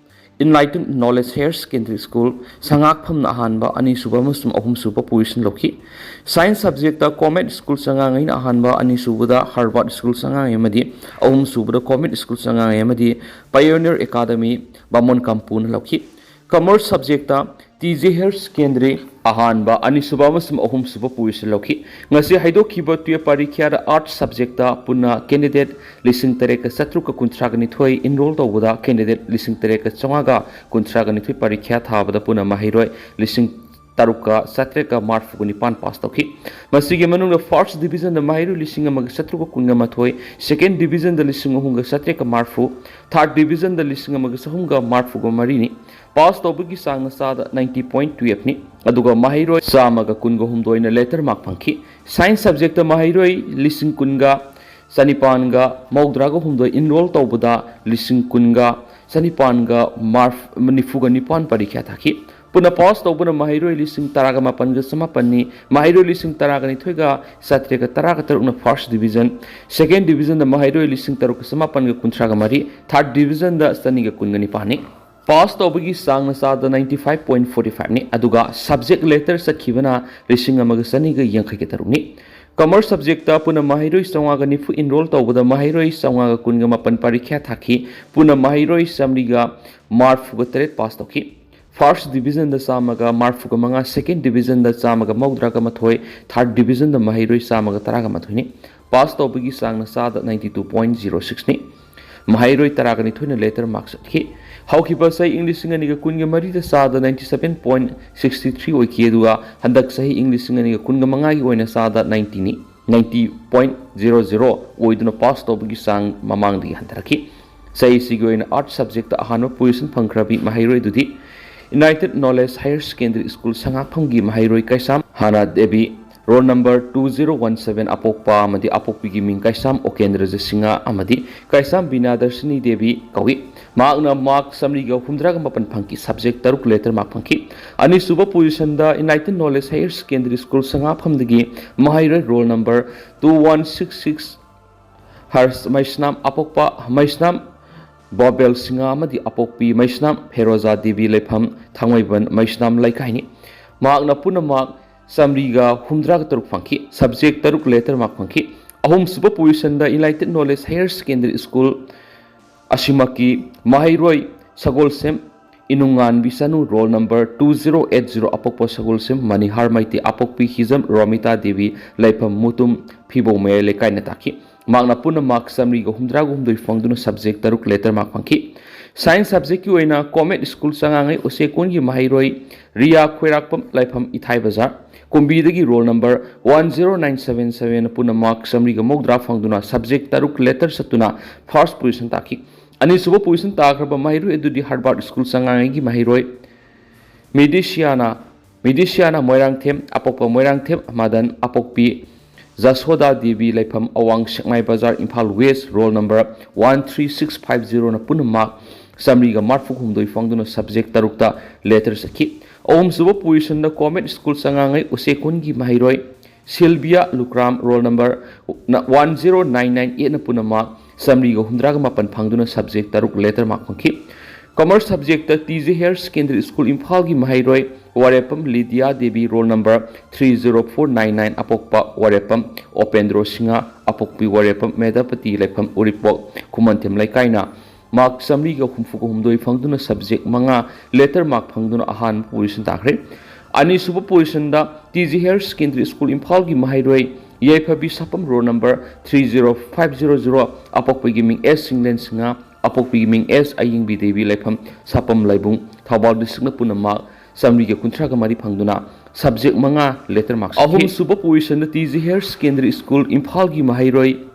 Enlightened Knowledge Higher Secondary School, ꯁꯉꯥꯛꯐꯝꯅ ꯑꯍꯥꯟꯕ, ꯑꯅꯤꯁꯨꯕ ꯑꯃꯁꯨꯡ ꯑꯍꯨꯝꯁꯨꯕ position ꯂꯧꯈꯤ꯫ Science subjectꯇ Comet School ꯆꯉꯥꯉꯩꯅ ꯑꯍꯥꯟꯕ, ꯑꯅꯤꯁꯨꯕꯗ Harvard School ꯆꯉꯥꯉꯩ ꯑꯃꯗꯤ ꯑꯍꯨꯝꯁꯨꯕꯗ Comet School ꯆꯉꯥꯉꯩ ꯑꯃꯗꯤ Pioneer Academy ꯕꯥꯃꯣꯟ ꯀꯝꯄꯨꯅ ꯂꯧꯈꯤ꯫ Commerce subjectꯇ TJ Higher Secondary ꯑꯍꯥꯟꯕ, ꯑꯅꯤꯁꯨꯕ ꯑꯃꯁꯨꯡ ꯑꯍꯨꯝꯁꯨꯕ position ꯂꯧꯈꯤ꯫ ꯉꯁꯤ ꯍꯥꯏꯗꯣꯛꯈꯤꯕ twelve ꯄꯔꯤꯈ꯭ꯌꯥꯗ Arts subjectꯇ ꯄꯨꯟꯅ candidate ꯂꯤꯁꯤꯡ ꯇꯔꯦꯠꯀ ꯆꯥꯇ꯭ꯔꯨꯛꯀ ꯀꯨꯟꯊ꯭ꯔꯥꯒ ꯅꯤꯊꯣꯏ enroll ꯇꯧꯕꯗ candidate ꯂꯤꯁꯤꯡ ꯇꯔꯦꯠꯀ ꯆꯥꯝꯃꯉꯥꯒ ꯀꯨꯟꯊ꯭ꯔꯥꯒ ꯅꯤꯊꯣꯏ ꯄꯔꯤꯈ꯭ꯌꯥ ꯊꯥꯕꯗ ꯄꯨꯟꯅ ꯃꯍꯩꯔꯣꯏ ꯂꯤꯁꯤꯡ ꯇꯔꯨꯛꯀ ꯆꯥꯇ꯭ꯔꯦꯠꯀ ꯃꯔꯤꯐꯨꯒ ꯅꯤꯄꯥꯟ ꯄꯥꯁ ꯇꯧꯈꯤ꯫ ꯃꯁꯤꯒꯤ ꯃꯅꯨꯡꯗ ꯐꯥꯔꯁ ꯗꯤꯕꯤꯖꯟꯗ ꯃꯍꯩꯔꯣꯏ ꯂꯤꯁꯤꯡ ꯑꯃꯒ ꯆꯥꯇ꯭ꯔꯨꯛꯀ ꯀꯨꯟꯒ ꯃꯥꯊꯣꯏ, ꯁꯦꯀꯦꯟ ꯗꯤꯕꯤꯖꯟꯗ ꯂꯤꯁꯤꯡ ꯑꯍꯨꯝꯒ ꯆꯥꯇ꯭ꯔꯦꯠꯀ ꯃꯔꯤꯐꯨ, ꯊꯥꯔꯠ ꯗꯤꯕꯤꯖꯟꯗ ꯂꯤꯁꯤꯡ ꯑꯃꯒ ꯆꯍꯨꯝꯒ ꯃꯔꯤꯐꯨꯒ ꯃꯔꯤꯅꯤ꯫ ꯄꯥꯁ ꯇꯧꯕꯒꯤ ꯆꯥꯡꯅ ꯆꯥꯗ ꯅꯥꯏꯟꯇꯤ ꯄꯣꯏꯟ ꯇꯨꯌꯦꯜꯐꯅꯤ꯫ ꯑꯗꯨꯒ ꯃꯍꯩꯔꯣꯏ ꯆꯥꯝꯃꯒ ꯀꯨꯟꯒ ꯍꯨꯝꯗꯣꯏꯅ ꯂꯦꯇꯔ ꯃꯥꯔꯛ ꯐꯪꯈꯤ꯫ ꯁꯥꯏꯟꯁ ꯁꯕꯖꯦꯛꯇ ꯃꯍꯩꯔꯣꯏ ꯂꯤꯁꯤꯡ ꯀꯨꯟꯒ ꯆꯅꯤꯄꯥꯟꯒ ꯃꯧꯗ꯭ꯔꯥꯒ ꯍꯨꯝꯗꯣꯏ ꯏꯟꯔꯣꯜ ꯇꯧꯕꯗ ꯂꯤꯁꯤꯡ ꯀꯨꯟꯒ ꯆꯅꯤꯄꯥꯟꯒ ꯃꯥꯔꯐ ꯅꯤꯐꯨꯒ ꯅꯤꯄꯥꯟ ꯄꯔꯤꯈ꯭ꯌꯥ ꯊꯥꯈꯤ꯫ ꯄꯨꯟꯅ ꯄꯥꯁ ꯇꯧꯕꯅ ꯃꯍꯩꯔꯣꯏ ꯂꯤꯁꯤꯡ ꯇꯔꯥꯒ ꯃꯥꯄꯟꯒ ꯆꯃꯥꯄꯟꯅꯤ꯫ ꯃꯍꯩꯔꯣꯏ ꯂꯤꯁꯤꯡ ꯇꯔꯥꯒ ꯅꯤꯊꯣꯏꯒ ꯆꯥꯇ꯭ꯔꯦꯠꯀ ꯇꯔꯥꯒ ꯇꯔꯨꯛꯅ ꯐꯥꯔꯁ ꯗꯤꯕꯤꯖꯟ, ꯁꯦꯀꯦꯟ ꯗꯤꯕꯤꯖꯟꯗ ꯃꯍꯩꯔꯣꯏ ꯂꯤꯁꯤꯡ ꯇꯔꯨꯛꯀ ꯆꯃꯥꯄꯟꯒ ꯀꯨꯟꯊ꯭ꯔꯥꯒ ꯃꯔꯤ, ꯊꯥꯔꯠ ꯗꯤꯕꯤꯖꯟꯗ ꯆꯅꯤꯒ ꯀꯨꯟꯒ ꯅꯤꯄꯥꯟꯅꯤ꯫ ꯄꯥꯁ ꯇꯧꯕꯒꯤ ꯆꯥꯡꯅ ꯆꯥꯗ ꯅꯥꯏꯟꯇꯤ ꯐꯥꯏꯚ ꯄꯣꯏꯟ ꯐꯣꯔꯇꯤ ꯐꯥꯏꯚꯅꯤ꯫ ꯑꯗꯨꯒ ꯁꯕꯖꯦꯛ ꯂꯦꯇꯔ ꯆꯠꯈꯤꯕꯅ ꯂꯤꯁꯤꯡ ꯑꯃꯒ ꯆꯅꯤꯒ ꯌꯥꯡꯈꯩꯒ ꯇꯔꯨꯛꯅꯤ꯫ ꯀꯃꯔꯁ ꯁꯕꯖꯦꯛꯇ ꯄꯨꯟꯅ ꯃꯍꯩꯔꯣꯏ ꯆꯥꯝꯃꯉꯥꯒ ꯅꯤꯐꯨ ꯏꯟꯔꯣꯜ ꯇꯧꯕꯗ ꯃꯍꯩꯔꯣꯏ ꯆꯥꯝꯃꯉꯥꯒ ꯀꯨꯟꯒ ꯃꯥꯄꯟ ꯄꯔꯤꯈ꯭ꯌꯥ ꯊꯥꯈꯤ꯫ ꯄꯨꯟꯅ ꯃꯍꯩꯔꯣꯏ ꯆꯥꯃꯔꯤꯒ ꯃꯔꯤꯐꯨꯒ ꯇꯔꯦꯠ ꯄꯥꯁ ꯇꯧꯈꯤ꯫ ꯐꯥꯔꯁ ꯗꯤꯕꯤꯖꯟꯗ ꯆꯥꯝꯃꯒ ꯃꯔꯤꯐꯨꯒ ꯃꯉꯥ, ꯁꯦꯀꯦꯟ ꯗꯤꯕꯤꯖꯟꯗ ꯆꯥꯝꯃꯒ ꯃꯧꯗ꯭ꯔꯥꯒ ꯃꯥꯊꯣꯏ, ꯊꯥꯔꯠ ꯗꯤꯕꯤꯖꯟꯗ ꯃꯍꯩꯔꯣꯏ ꯆꯥꯝꯃꯒ ꯇꯔꯥꯒ ꯃꯥꯊꯣꯏꯅꯤ꯫ ꯄꯥꯁ ꯇꯧꯕꯒꯤ ꯆꯥꯡꯅ ꯆꯥꯗ ꯅꯥꯏꯟꯇꯤ ꯇꯨ ꯄꯣꯏꯟ ꯖꯤꯔꯣ ꯁꯤꯛꯁꯅꯤ꯫ ꯃꯍꯩꯔꯣꯏ ꯇꯔꯥꯒ ꯅꯤꯊꯣꯏꯅ ꯂꯦꯇꯔ ꯃꯥꯔꯛ ꯆꯠꯈꯤ꯫ ꯍꯧꯈꯤꯕ ꯆꯍꯤ ꯏꯪ ꯂꯤꯁꯤꯡ ꯑꯅꯤꯒ ꯀꯨꯟꯒ ꯃꯔꯤꯗ ꯆꯥꯗ ninety seven point sixty three ꯑꯣꯏꯈꯤ, ꯑꯗꯨꯒ ꯍꯟꯗꯛ ꯆꯍꯤ ꯏꯪ ꯂꯤꯁꯤꯡ ꯑꯅꯤꯒ ꯀꯨꯟꯒ ꯃꯉꯥꯒꯤ ꯑꯣꯏꯅ ꯆꯥꯗ ꯅꯥꯏꯟꯇꯤꯅꯤ, ꯅꯥꯏꯟꯇꯤ ꯄꯣꯏꯟ ꯖꯤꯔꯣ ꯖꯤꯔꯣ ꯑꯣꯏꯗꯨꯅ ꯄꯥꯁ ꯇꯧꯕꯒꯤ ꯆꯥꯡ ꯃꯃꯥꯡꯗꯒꯤ ꯍꯟꯊꯔꯛꯈꯤ꯫ ꯆꯍꯤꯁꯤꯒꯤ ꯑꯣꯏꯅ ꯑꯥꯔꯠꯁ ꯁꯕꯖꯦꯛꯇ ꯑꯍꯥꯟꯕ ꯄꯣꯖꯤꯁꯟ ꯐꯪꯈ꯭ꯔꯕꯤ ꯃꯍꯩꯔꯣꯏ ꯑꯗꯨꯗꯤ united knowledge higher secondary school ꯁꯉꯥꯛꯐꯝꯒꯤ ꯃꯍꯩꯔꯣꯏ Keisham Hana Devi, roll number two zero one seven ꯑꯄꯣꯛꯄ ꯑꯃꯗꯤ ꯑꯄꯣꯛꯄꯤꯒꯤ ꯃꯤꯡ ꯀꯩꯁꯥꯝ ꯑꯣꯀꯦꯟꯗ꯭ꯔ ꯖꯁꯤꯡꯍ ꯑꯃꯗꯤ ꯀꯩꯁꯥꯝ ꯕꯤꯅꯥꯗꯔꯁꯤꯅꯤ ꯗꯦꯕꯤ ꯀꯧꯏ꯫ ꯃꯍꯥꯛꯅ ꯃꯥꯔꯛ ꯆꯥꯃꯔꯤꯒ ꯍꯨꯝꯗ꯭ꯔꯥꯒ ꯃꯥꯄꯟ ꯐꯪꯈꯤ, ꯁꯕꯖꯦꯛ ꯇꯔꯨꯛ ꯂꯦꯇꯔ ꯃꯥꯔꯛ ꯐꯪꯈꯤ꯫ ꯑꯅꯤꯁꯨꯕ ꯄꯣꯖꯤꯁꯟꯗ united knowledge higher secondary school ꯁꯉꯥꯛꯐꯝꯗꯒꯤ ꯃꯍꯩꯔꯣꯏ roll number two one six six Harsh Meisnam ꯑꯄꯣꯛꯄ ꯃꯩꯁꯅꯥꯝ ꯕꯣꯕꯦꯜ ꯁꯤꯡꯍ ꯑꯃꯗꯤ ꯑꯄꯣꯛꯄꯤ ꯃꯩꯁꯅꯥꯝ ꯐꯦꯔꯣꯖꯥ ꯗꯦꯕꯤ ꯂꯩꯐꯝ ꯊꯥꯡꯃꯩꯕꯟ ꯃꯩꯁꯅꯥꯝ ꯂꯩꯀꯥꯏꯅꯤ꯫ ꯃꯍꯥꯛꯅ ꯄꯨꯟꯅ ꯃꯥꯔꯛ ꯆꯥꯃꯔꯤꯒ ꯍꯨꯝꯗ꯭ꯔꯥꯒ ꯇꯔꯨꯛ ꯐꯪꯈꯤ, ꯁꯕꯖꯦꯛ ꯇꯔꯨꯛ ꯂꯦꯇꯔ ꯃꯥꯔꯛ ꯐꯪꯈꯤ꯫ ꯑꯍꯨꯝꯁꯨꯕ ꯄꯣꯖꯤꯁꯟꯗ united knowledge higher secondary school ꯑꯁꯤꯃꯛꯀꯤ ꯃꯍꯩꯔꯣꯏ Sagolsem Inunganbi Chanu, roll number two zero eight zero ꯑꯄꯣꯛꯄ ꯁꯒꯣꯜꯁꯦꯝ ꯃꯅꯤꯍꯥꯔ ꯃꯩꯇꯩ ꯑꯄꯣꯛꯄꯤ ꯍꯤꯖꯝ ꯔꯣꯃꯤꯇꯥ ꯗꯦꯕꯤ ꯂꯩꯐꯝ ꯃꯨꯇꯨꯝ ꯐꯤꯕꯧ ꯃꯌꯥꯏ ꯂꯩꯀꯥꯏꯅ ꯇꯥꯛꯈꯤ꯫ ꯃꯍꯥꯛꯅ ꯄꯨꯟꯅ ꯃꯥꯔꯛ ꯆꯥꯃꯔꯤꯒ ꯍꯨꯝꯗ꯭ꯔꯥꯒ ꯍꯨꯝꯗꯣꯏ ꯐꯪꯗꯨꯅ ꯁꯕꯖꯦꯛ ꯇꯔꯨꯛ ꯂꯦꯇꯔ ꯃꯥꯔꯛ ꯐꯪꯈꯤ꯫ Science subjectꯀꯤ ꯑꯣꯏꯅ ꯀꯣꯃꯦꯠ ꯁ꯭ꯀꯨꯜ ꯆꯉꯥꯡꯉꯩ ꯎꯆꯦꯛꯀꯣꯟꯒꯤ ꯃꯍꯩꯔꯣꯏ ꯔꯤꯌꯥ ꯈꯣꯏꯔꯥꯛꯄꯝ ꯂꯩꯐꯝ ꯏꯊꯥꯏ ꯕꯖꯥꯔ, ꯀꯨꯝꯕꯤꯗꯒꯤ roll number one zero nine seven seven ꯄꯨꯟꯅ ꯃꯥꯔꯛ ꯆꯥꯃꯔꯤꯒ ꯃꯧꯗ꯭ꯔꯥ ꯐꯪꯗꯨꯅ ꯁꯕꯖꯦꯛ ꯇꯔꯨꯛ ꯂꯦꯇꯔ ꯆꯠꯇꯨꯅ ꯐꯥꯔꯁ ꯄꯣꯖꯤꯁꯟ ꯇꯥꯈꯤ꯫ ꯑꯅꯤꯁꯨꯕ ꯄꯣꯖꯤꯁꯟ ꯇꯥꯈ꯭ꯔꯕ ꯃꯍꯩꯔꯣꯏ ꯑꯗꯨꯗꯤ ꯍꯔꯕꯥꯔꯠ ꯁ꯭ꯀꯨꯜ ꯆꯉꯥꯡꯉꯩꯒꯤ ꯃꯍꯩꯔꯣꯏ ꯃꯤꯗꯤꯁꯤꯌꯥꯅ ꯃꯤꯗꯤꯁꯤꯌꯥꯅ ꯃꯣꯏꯔꯥꯡꯊꯦꯝ, ꯑꯄꯣꯛꯄ ꯃꯣꯏꯔꯥꯡꯊꯦꯝ ꯃꯥꯗꯟ, ꯑꯄꯣꯛꯄꯤ ꯖꯁꯣꯗꯥ ꯗꯦꯕꯤ, ꯂꯩꯐꯝ Awang Sekmai Bazar, Imphal west, roll number one three six five ꯖꯤꯔꯣꯅ ꯄꯨꯟꯅ ꯃꯥꯔꯛ ꯆꯥꯃꯔꯤꯒ ꯃꯔꯤꯐꯨ ꯍꯨꯝꯗꯣꯏ ꯐꯪꯗꯨꯅ ꯁꯕꯖꯦꯛ ꯇꯔꯨꯛꯇ ꯂꯦꯇꯔ ꯆꯠꯈꯤ꯫ ꯑꯍꯨꯝꯁꯨꯕ ꯄꯣꯖꯤꯁꯟꯗ ꯀꯣꯃꯦꯠ ꯁ꯭ꯀꯨꯜ ꯆꯉꯥꯡꯉꯩ ꯎꯆꯦꯛꯀꯣꯟꯒꯤ ꯃꯍꯩꯔꯣꯏ Silvia Lukram, roll number one zero nine nine ꯑꯦꯠꯅ ꯄꯨꯟꯅ ꯃꯥꯔꯛ ꯆꯥꯃꯔꯤꯒ ꯍꯨꯝꯗ꯭ꯔꯥꯒ ꯃꯥꯄꯟ ꯐꯪꯗꯨꯅ ꯁꯕꯖꯦꯛ ꯇꯔꯨꯛ ꯂꯦꯇꯔ ꯃꯥꯔꯛ ꯐꯪꯈꯤ꯫ Commerce subject T J higher secondary school ꯏꯝꯐꯥꯜꯒꯤ ꯃꯍꯩꯔꯣꯏ Wareppam Lydia Devi, roll number three zero four nine nine, ꯑꯄꯣꯛꯄ ꯋꯥꯔꯦꯞꯄꯝ ꯑꯣꯄꯦꯟꯗ꯭ꯔꯣ ꯁꯤꯡꯍ, ꯑꯄꯣꯛꯄꯤ ꯋꯥꯔꯦꯞꯄꯝ ꯃꯦꯗꯄꯇꯤ, ꯂꯩꯐꯝ ꯎꯔꯤꯄꯣꯛ ꯈꯨꯃꯟꯊꯦꯝ ꯂꯩꯀꯥꯏꯅ ꯃꯥꯔꯛ ꯆꯥꯃꯔꯤꯒ ꯍꯨꯝꯐꯨꯒ ꯍꯨꯝꯗꯣꯏ ꯐꯪꯗꯨꯅ ꯁꯕꯖꯦꯛ ꯃꯉꯥ ꯂꯦꯇꯔ ꯃꯥꯔꯛ ꯐꯪꯗꯨꯅ ꯑꯍꯥꯟꯕ ꯄꯣꯖꯤꯁꯟ ꯇꯥꯈ꯭ꯔꯦ꯫ ꯑꯅꯤꯁꯨꯕ ꯄꯣꯖꯤꯁꯟꯗ T J higher secondary school ꯏꯝꯐꯥꯜꯒꯤ ꯃꯍꯩꯔꯣꯏ Yaiphabi Sapam, roll number three zero five zero zero, ꯑꯄꯣꯛꯄꯒꯤ ꯃꯤꯡ ꯑꯦꯁ ꯁꯤꯡꯂꯦꯟ ꯁꯤꯡꯍ, ꯑꯄꯣꯛꯄꯤꯒꯤ ꯃꯤꯡ ꯑꯦꯁ ꯑꯌꯤꯡꯕꯤ ꯗꯦꯕꯤ, ꯂꯩꯐꯝ ꯁꯥꯄꯝ ꯂꯥꯏꯕꯨꯡ, ꯊꯧꯕꯥꯜ ꯗꯤꯁꯇ꯭ꯔꯤꯛꯅ ꯄꯨꯟꯅ ꯃꯥꯔꯛ ꯆꯥꯃꯔꯤꯒ ꯀꯨꯟꯊ꯭ꯔꯥꯒ ꯃꯔꯤ ꯐꯪꯗꯨꯅ ꯁꯕꯖꯦꯛ ꯃꯉꯥ ꯂꯦꯇꯔ ꯃꯥꯔꯛ ꯆꯠꯈꯤ꯫ ꯑꯍꯨꯝꯁꯨꯕ ꯄꯣꯖꯤꯁꯟꯗ T J higher secondary school ꯏꯝꯐꯥꯜꯒꯤ ꯃꯍꯩꯔꯣꯏ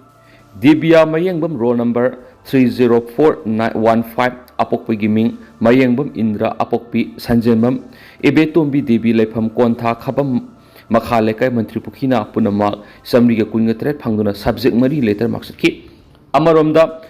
Dibiya Mayengbam, roll number three zero four nine one five, ꯑꯄꯣꯛꯄꯒꯤ ꯃꯤꯡ ꯃꯌꯦꯡꯕꯝ ꯏꯟꯗ꯭ꯔ, ꯑꯄꯣꯛꯄꯤ ꯁꯟꯖꯦꯟꯕꯝ ꯏꯕꯦꯇꯣꯝꯕꯤ ꯗꯦꯕꯤ, ꯂꯩꯐꯝ ꯀꯣꯟꯊꯥ ꯈꯥꯕꯝ ꯃꯈꯥ ꯂꯩꯀꯥꯏ ꯃꯟꯇ꯭ꯔꯤꯄꯨꯈ꯭ꯔꯤꯅ ꯄꯨꯟꯅ ꯃꯥꯔꯛ ꯆꯥꯃꯔꯤꯒ ꯀꯨꯟꯒ ꯇꯔꯦꯠ ꯐꯪꯗꯨꯅ ꯁꯕꯖꯦꯛ ꯃꯔꯤ ꯂꯦꯇꯔ ꯃꯥꯔꯛ ꯆꯠꯈꯤ꯫ ꯑꯃꯔꯣꯝꯗ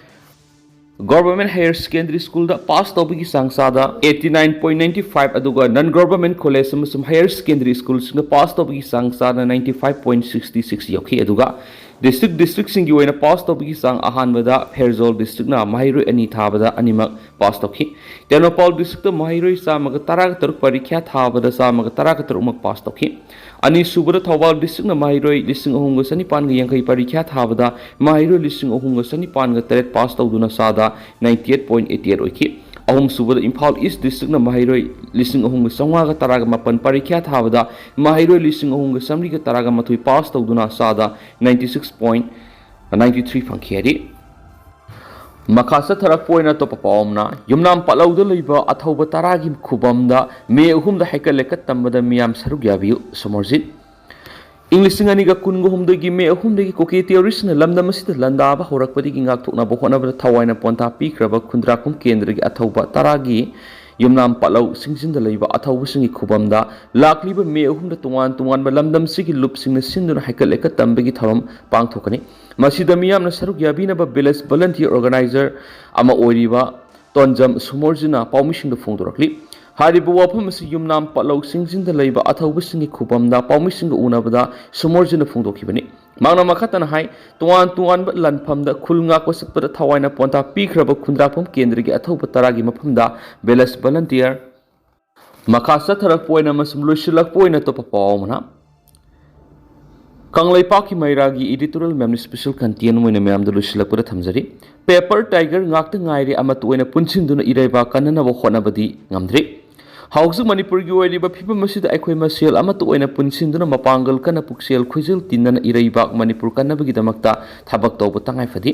ꯒꯣꯚꯔꯟꯃꯦꯟꯠ ꯍꯥꯌꯔ ꯁꯦꯀꯦꯟꯗꯔꯤ ꯁ꯭ꯀꯨꯜꯗ ꯄꯥꯁ ꯇꯧꯕꯒꯤ ꯆꯥꯡ ꯆꯥꯗ eighty nine point ninety five, ꯑꯗꯨꯒ ꯅꯟ ꯒꯣꯚꯔꯟꯃꯦꯟꯠ ꯀꯣꯂꯦꯖ ꯑꯃꯁꯨꯡ ꯍꯥꯌꯔ ꯁꯦꯀꯦꯟꯗꯔꯤ ꯁ꯭ꯀꯨꯜꯁꯤꯡꯗ ꯄꯥꯁ ꯇꯧꯕꯒꯤ ꯆꯥꯡ ꯆꯥꯗ ninety five point sixty six ꯌꯧꯈꯤ꯫ ꯑꯗꯨꯒ ꯗꯤꯁꯇ꯭ꯔꯤꯛ ꯗꯤꯁꯇ꯭ꯔꯤꯛꯁꯤꯡꯒꯤ ꯑꯣꯏꯅ ꯄꯥꯁ ꯇꯧꯕꯒꯤ ꯆꯥꯡ ꯑꯍꯥꯟꯕꯗ ꯐꯦꯔꯖꯧꯜ ꯗꯤꯁꯇ꯭ꯔꯤꯛꯅ ꯃꯍꯩꯔꯣꯏ ꯑꯅꯤ ꯊꯥꯕꯗ ꯑꯅꯤꯃꯛ ꯄꯥꯁ ꯇꯧꯈꯤ꯫ ꯇꯦꯡꯅꯧꯄꯜ ꯗꯤꯁꯇ꯭ꯔꯤꯛꯇ ꯃꯍꯩꯔꯣꯏ ꯆꯥꯝꯃꯒ ꯇꯔꯥꯒ ꯇꯔꯨꯛ ꯄꯔꯤꯈ꯭ꯌꯥ ꯊꯥꯕꯗ ꯆꯥꯝꯃꯒ ꯇꯔꯥꯒ ꯇꯔꯨꯛꯃꯛ ꯄꯥꯁ ꯇꯧꯈꯤ꯫ ꯑꯅꯤꯁꯨꯕꯗ ꯊꯧꯕꯥꯜ ꯗꯤꯁꯇ꯭ꯔꯤꯛꯅ ꯃꯍꯩꯔꯣꯏ ꯂꯤꯁꯤꯡ ꯑꯍꯨꯝꯒ ꯆꯅꯤꯄꯥꯟꯒ ꯌꯥꯡꯈꯩ ꯄꯔꯤꯈ꯭ꯌꯥ ꯊꯥꯕꯗ ꯃꯍꯩꯔꯣꯏ ꯂꯤꯁꯤꯡ ꯑꯍꯨꯝꯒ ꯆꯅꯤꯄꯥꯟꯒ ꯇꯔꯦꯠ ꯄꯥꯁ ꯇꯧꯗꯨꯅ ꯆꯥꯗ ninety eight point eighty eight ꯑꯣꯏꯈꯤ꯫ ꯑꯍꯨꯝꯁꯨꯕꯗ ꯏꯝꯐꯥꯜ ꯏꯁ ꯗꯤꯁꯇ꯭ꯔꯤꯛꯅ ꯃꯍꯩꯔꯣꯏ ꯂꯤꯁꯤꯡ ꯑꯍꯨꯝꯒ ꯆꯥꯝꯃꯉꯥꯒ ꯇꯔꯥꯒ ꯃꯥꯄꯟ ꯄꯔꯤꯈ꯭ꯌꯥ ꯊꯥꯕꯗ ꯃꯍꯩꯔꯣꯏ ꯂꯤꯁꯤꯡ ꯑꯍꯨꯝꯒ ꯆꯥꯝꯃꯔꯤꯒ ꯇꯔꯥꯒ ꯃꯥꯊꯣꯏ ꯄꯥꯁ ꯇꯧꯗꯨꯅ ꯆꯥꯗ ninety six point ninety three ꯐꯪꯈꯤ ꯍꯥꯏꯔꯤ꯫ ꯃꯈꯥ ꯆꯠꯊꯔꯛꯄ ꯑꯣꯏꯅ ꯑꯇꯣꯞꯄ ꯄꯥꯎ ꯑꯃꯅ, ꯌꯨꯝꯅꯥꯝ ꯄꯥꯠꯂꯧꯗ ꯂꯩꯕ ꯑꯊꯧꯕ ꯇꯔꯥꯒꯤ ꯈꯨꯕꯝꯗ ꯃꯦ ꯑꯍꯨꯝꯗ ꯍꯩꯀꯠ ꯂꯩꯀꯠ ꯇꯝꯕꯗ ꯃꯤꯌꯥꯝ ꯁꯔꯨꯛ ꯌꯥꯕꯤꯌꯨ, ꯁꯣꯃꯣꯔꯖꯤꯠ꯫ ꯏꯪ ꯂꯤꯁꯤꯡ ꯑꯅꯤꯒ ꯀꯨꯟꯒ ꯍꯨꯝꯗꯣꯏꯒꯤ ꯃꯦ ꯑꯍꯨꯝꯗꯒꯤ ꯀꯨꯀꯤ ꯇꯦꯔꯣꯔꯤꯁꯅ ꯂꯝꯗꯝ ꯑꯁꯤꯗ ꯂꯥꯟꯗꯥꯕ ꯍꯧꯔꯛꯄꯗꯒꯤ ꯉꯥꯛꯊꯣꯛꯅꯕ ꯍꯣꯠꯅꯕꯗ ꯊꯋꯥꯏꯅ ꯄꯣꯟꯊꯥ ꯄꯤꯈ꯭ꯔꯕ ꯈꯨꯟꯗ꯭ꯔꯥꯛꯄꯝ ꯀꯦꯟꯗ꯭ꯔꯒꯤ ꯑꯊꯧꯕ ꯇꯔꯥꯒꯤ ꯌꯨꯝꯅꯥꯝ ꯄꯥꯠꯂꯧ ꯁꯤꯡꯖꯤꯟꯗ ꯂꯩꯕ ꯑꯊꯧꯕꯁꯤꯡꯒꯤ ꯈꯨꯕꯝꯗ ꯂꯥꯛꯂꯤꯕ ꯃꯦ ꯑꯍꯨꯝꯗ ꯇꯣꯉꯥꯟ ꯇꯣꯉꯥꯟꯕ ꯂꯝꯗꯝꯁꯤꯒꯤ ꯂꯨꯞꯁꯤꯡꯅ ꯁꯤꯟꯗꯨꯅ ꯍꯩꯀꯠ ꯂꯩꯀꯠ ꯇꯝꯕꯒꯤ ꯊꯧꯔꯝ ꯄꯥꯡꯊꯣꯛꯀꯅꯤ꯫ ꯃꯁꯤꯗ ꯃꯤꯌꯥꯝꯅ ꯁꯔꯨꯛ ꯌꯥꯕꯤꯅꯕ village volunteer organizer ꯑꯃ ꯑꯣꯏꯔꯤꯕ ꯇꯣꯟꯖꯝ ꯁꯨꯃꯣꯔꯖꯤꯅ ꯄꯥꯎꯃꯤꯁꯤꯡꯗ ꯐꯣꯡꯗꯣꯔꯛꯂꯤ꯫ ꯍꯥꯏꯔꯤꯕ ꯋꯥꯐꯝ ꯑꯁꯤ ꯌꯨꯝꯅꯥꯝ ꯄꯥꯠꯂꯧ ꯁꯤꯡꯖꯤꯟꯗ ꯂꯩꯕ ꯑꯊꯧꯕꯁꯤꯡꯒꯤ ꯈꯨꯕꯝꯗ ꯄꯥꯎꯃꯤꯁꯤꯡꯒ ꯎꯅꯕꯗ ꯁꯨꯃꯣꯔꯖꯤꯅ ꯐꯣꯡꯗꯣꯛꯈꯤꯕꯅꯤ꯫ ꯃꯍꯥꯛꯅ ꯃꯈꯥ ꯇꯥꯅ ꯍꯥꯏ, ꯇꯣꯉꯥꯟ ꯇꯣꯉꯥꯟꯕ ꯂꯥꯟꯐꯝꯗ ꯈꯨꯜ ꯉꯥꯛꯄ ꯆꯠꯄꯗ ꯊꯋꯥꯏꯅ ꯄꯣꯟꯊꯥ ꯄꯤꯈ꯭ꯔꯕ ꯈꯨꯟꯗ꯭ꯔꯥꯛꯄꯝ ꯀꯦꯟꯗ꯭ꯔꯒꯤ ꯑꯊꯧꯕ ꯇꯔꯥꯒꯤ ꯃꯐꯝꯗ village volunteer ꯃꯈꯥ ꯆꯠꯊꯔꯛꯄ ꯑꯣꯏꯅ ꯑꯃꯁꯨꯡ ꯂꯣꯏꯁꯤꯜꯂꯛꯄ ꯑꯣꯏꯅ ꯑꯇꯣꯞꯄ ꯄꯥꯎ ꯑꯃꯅ, ꯀꯪꯂꯩꯄꯥꯛꯀꯤ ꯃꯩꯔꯥꯒꯤ editorial ꯃꯌꯥꯝꯅ special content ꯑꯣꯏꯅ ꯃꯌꯥꯝꯗ ꯂꯣꯏꯁꯤꯜꯂꯛꯄꯗ ꯊꯝꯖꯔꯤ꯫ Paper tiger ꯉꯥꯛꯇ ꯉꯥꯏꯔꯦ, ꯑꯃꯠꯇ ꯑꯣꯏꯅ ꯄꯨꯟꯁꯤꯟꯗꯨꯅ ꯏꯔꯩꯕꯥꯛ ꯀꯟꯅꯅꯕ ꯍꯣꯠꯅꯕꯗꯤ ꯉꯝꯗ꯭ꯔꯤ꯫ ꯍꯧꯖꯤꯛ ꯃꯅꯤꯄꯨꯔꯒꯤ ꯑꯣꯏꯔꯤꯕ ꯐꯤꯕꯝ ꯑꯁꯤꯗ ꯑꯩꯈꯣꯏ ꯃꯁꯦꯜ ꯑꯃꯠꯇ ꯑꯣꯏꯅ ꯄꯨꯟꯁꯤꯟꯗꯨꯅ ꯃꯄꯥꯡꯒꯜ ꯀꯟꯅ ꯄꯨꯛꯆꯦꯜ ꯈꯣꯏꯖꯦꯜ ꯇꯤꯟꯅꯅ ꯏꯔꯩꯕꯥꯛ ꯃꯅꯤꯄꯨꯔ ꯀꯟꯅꯕꯒꯤꯗꯃꯛꯇ ꯊꯕꯛ ꯇꯧꯕ ꯇꯉꯥꯏ ꯐꯗꯦ꯫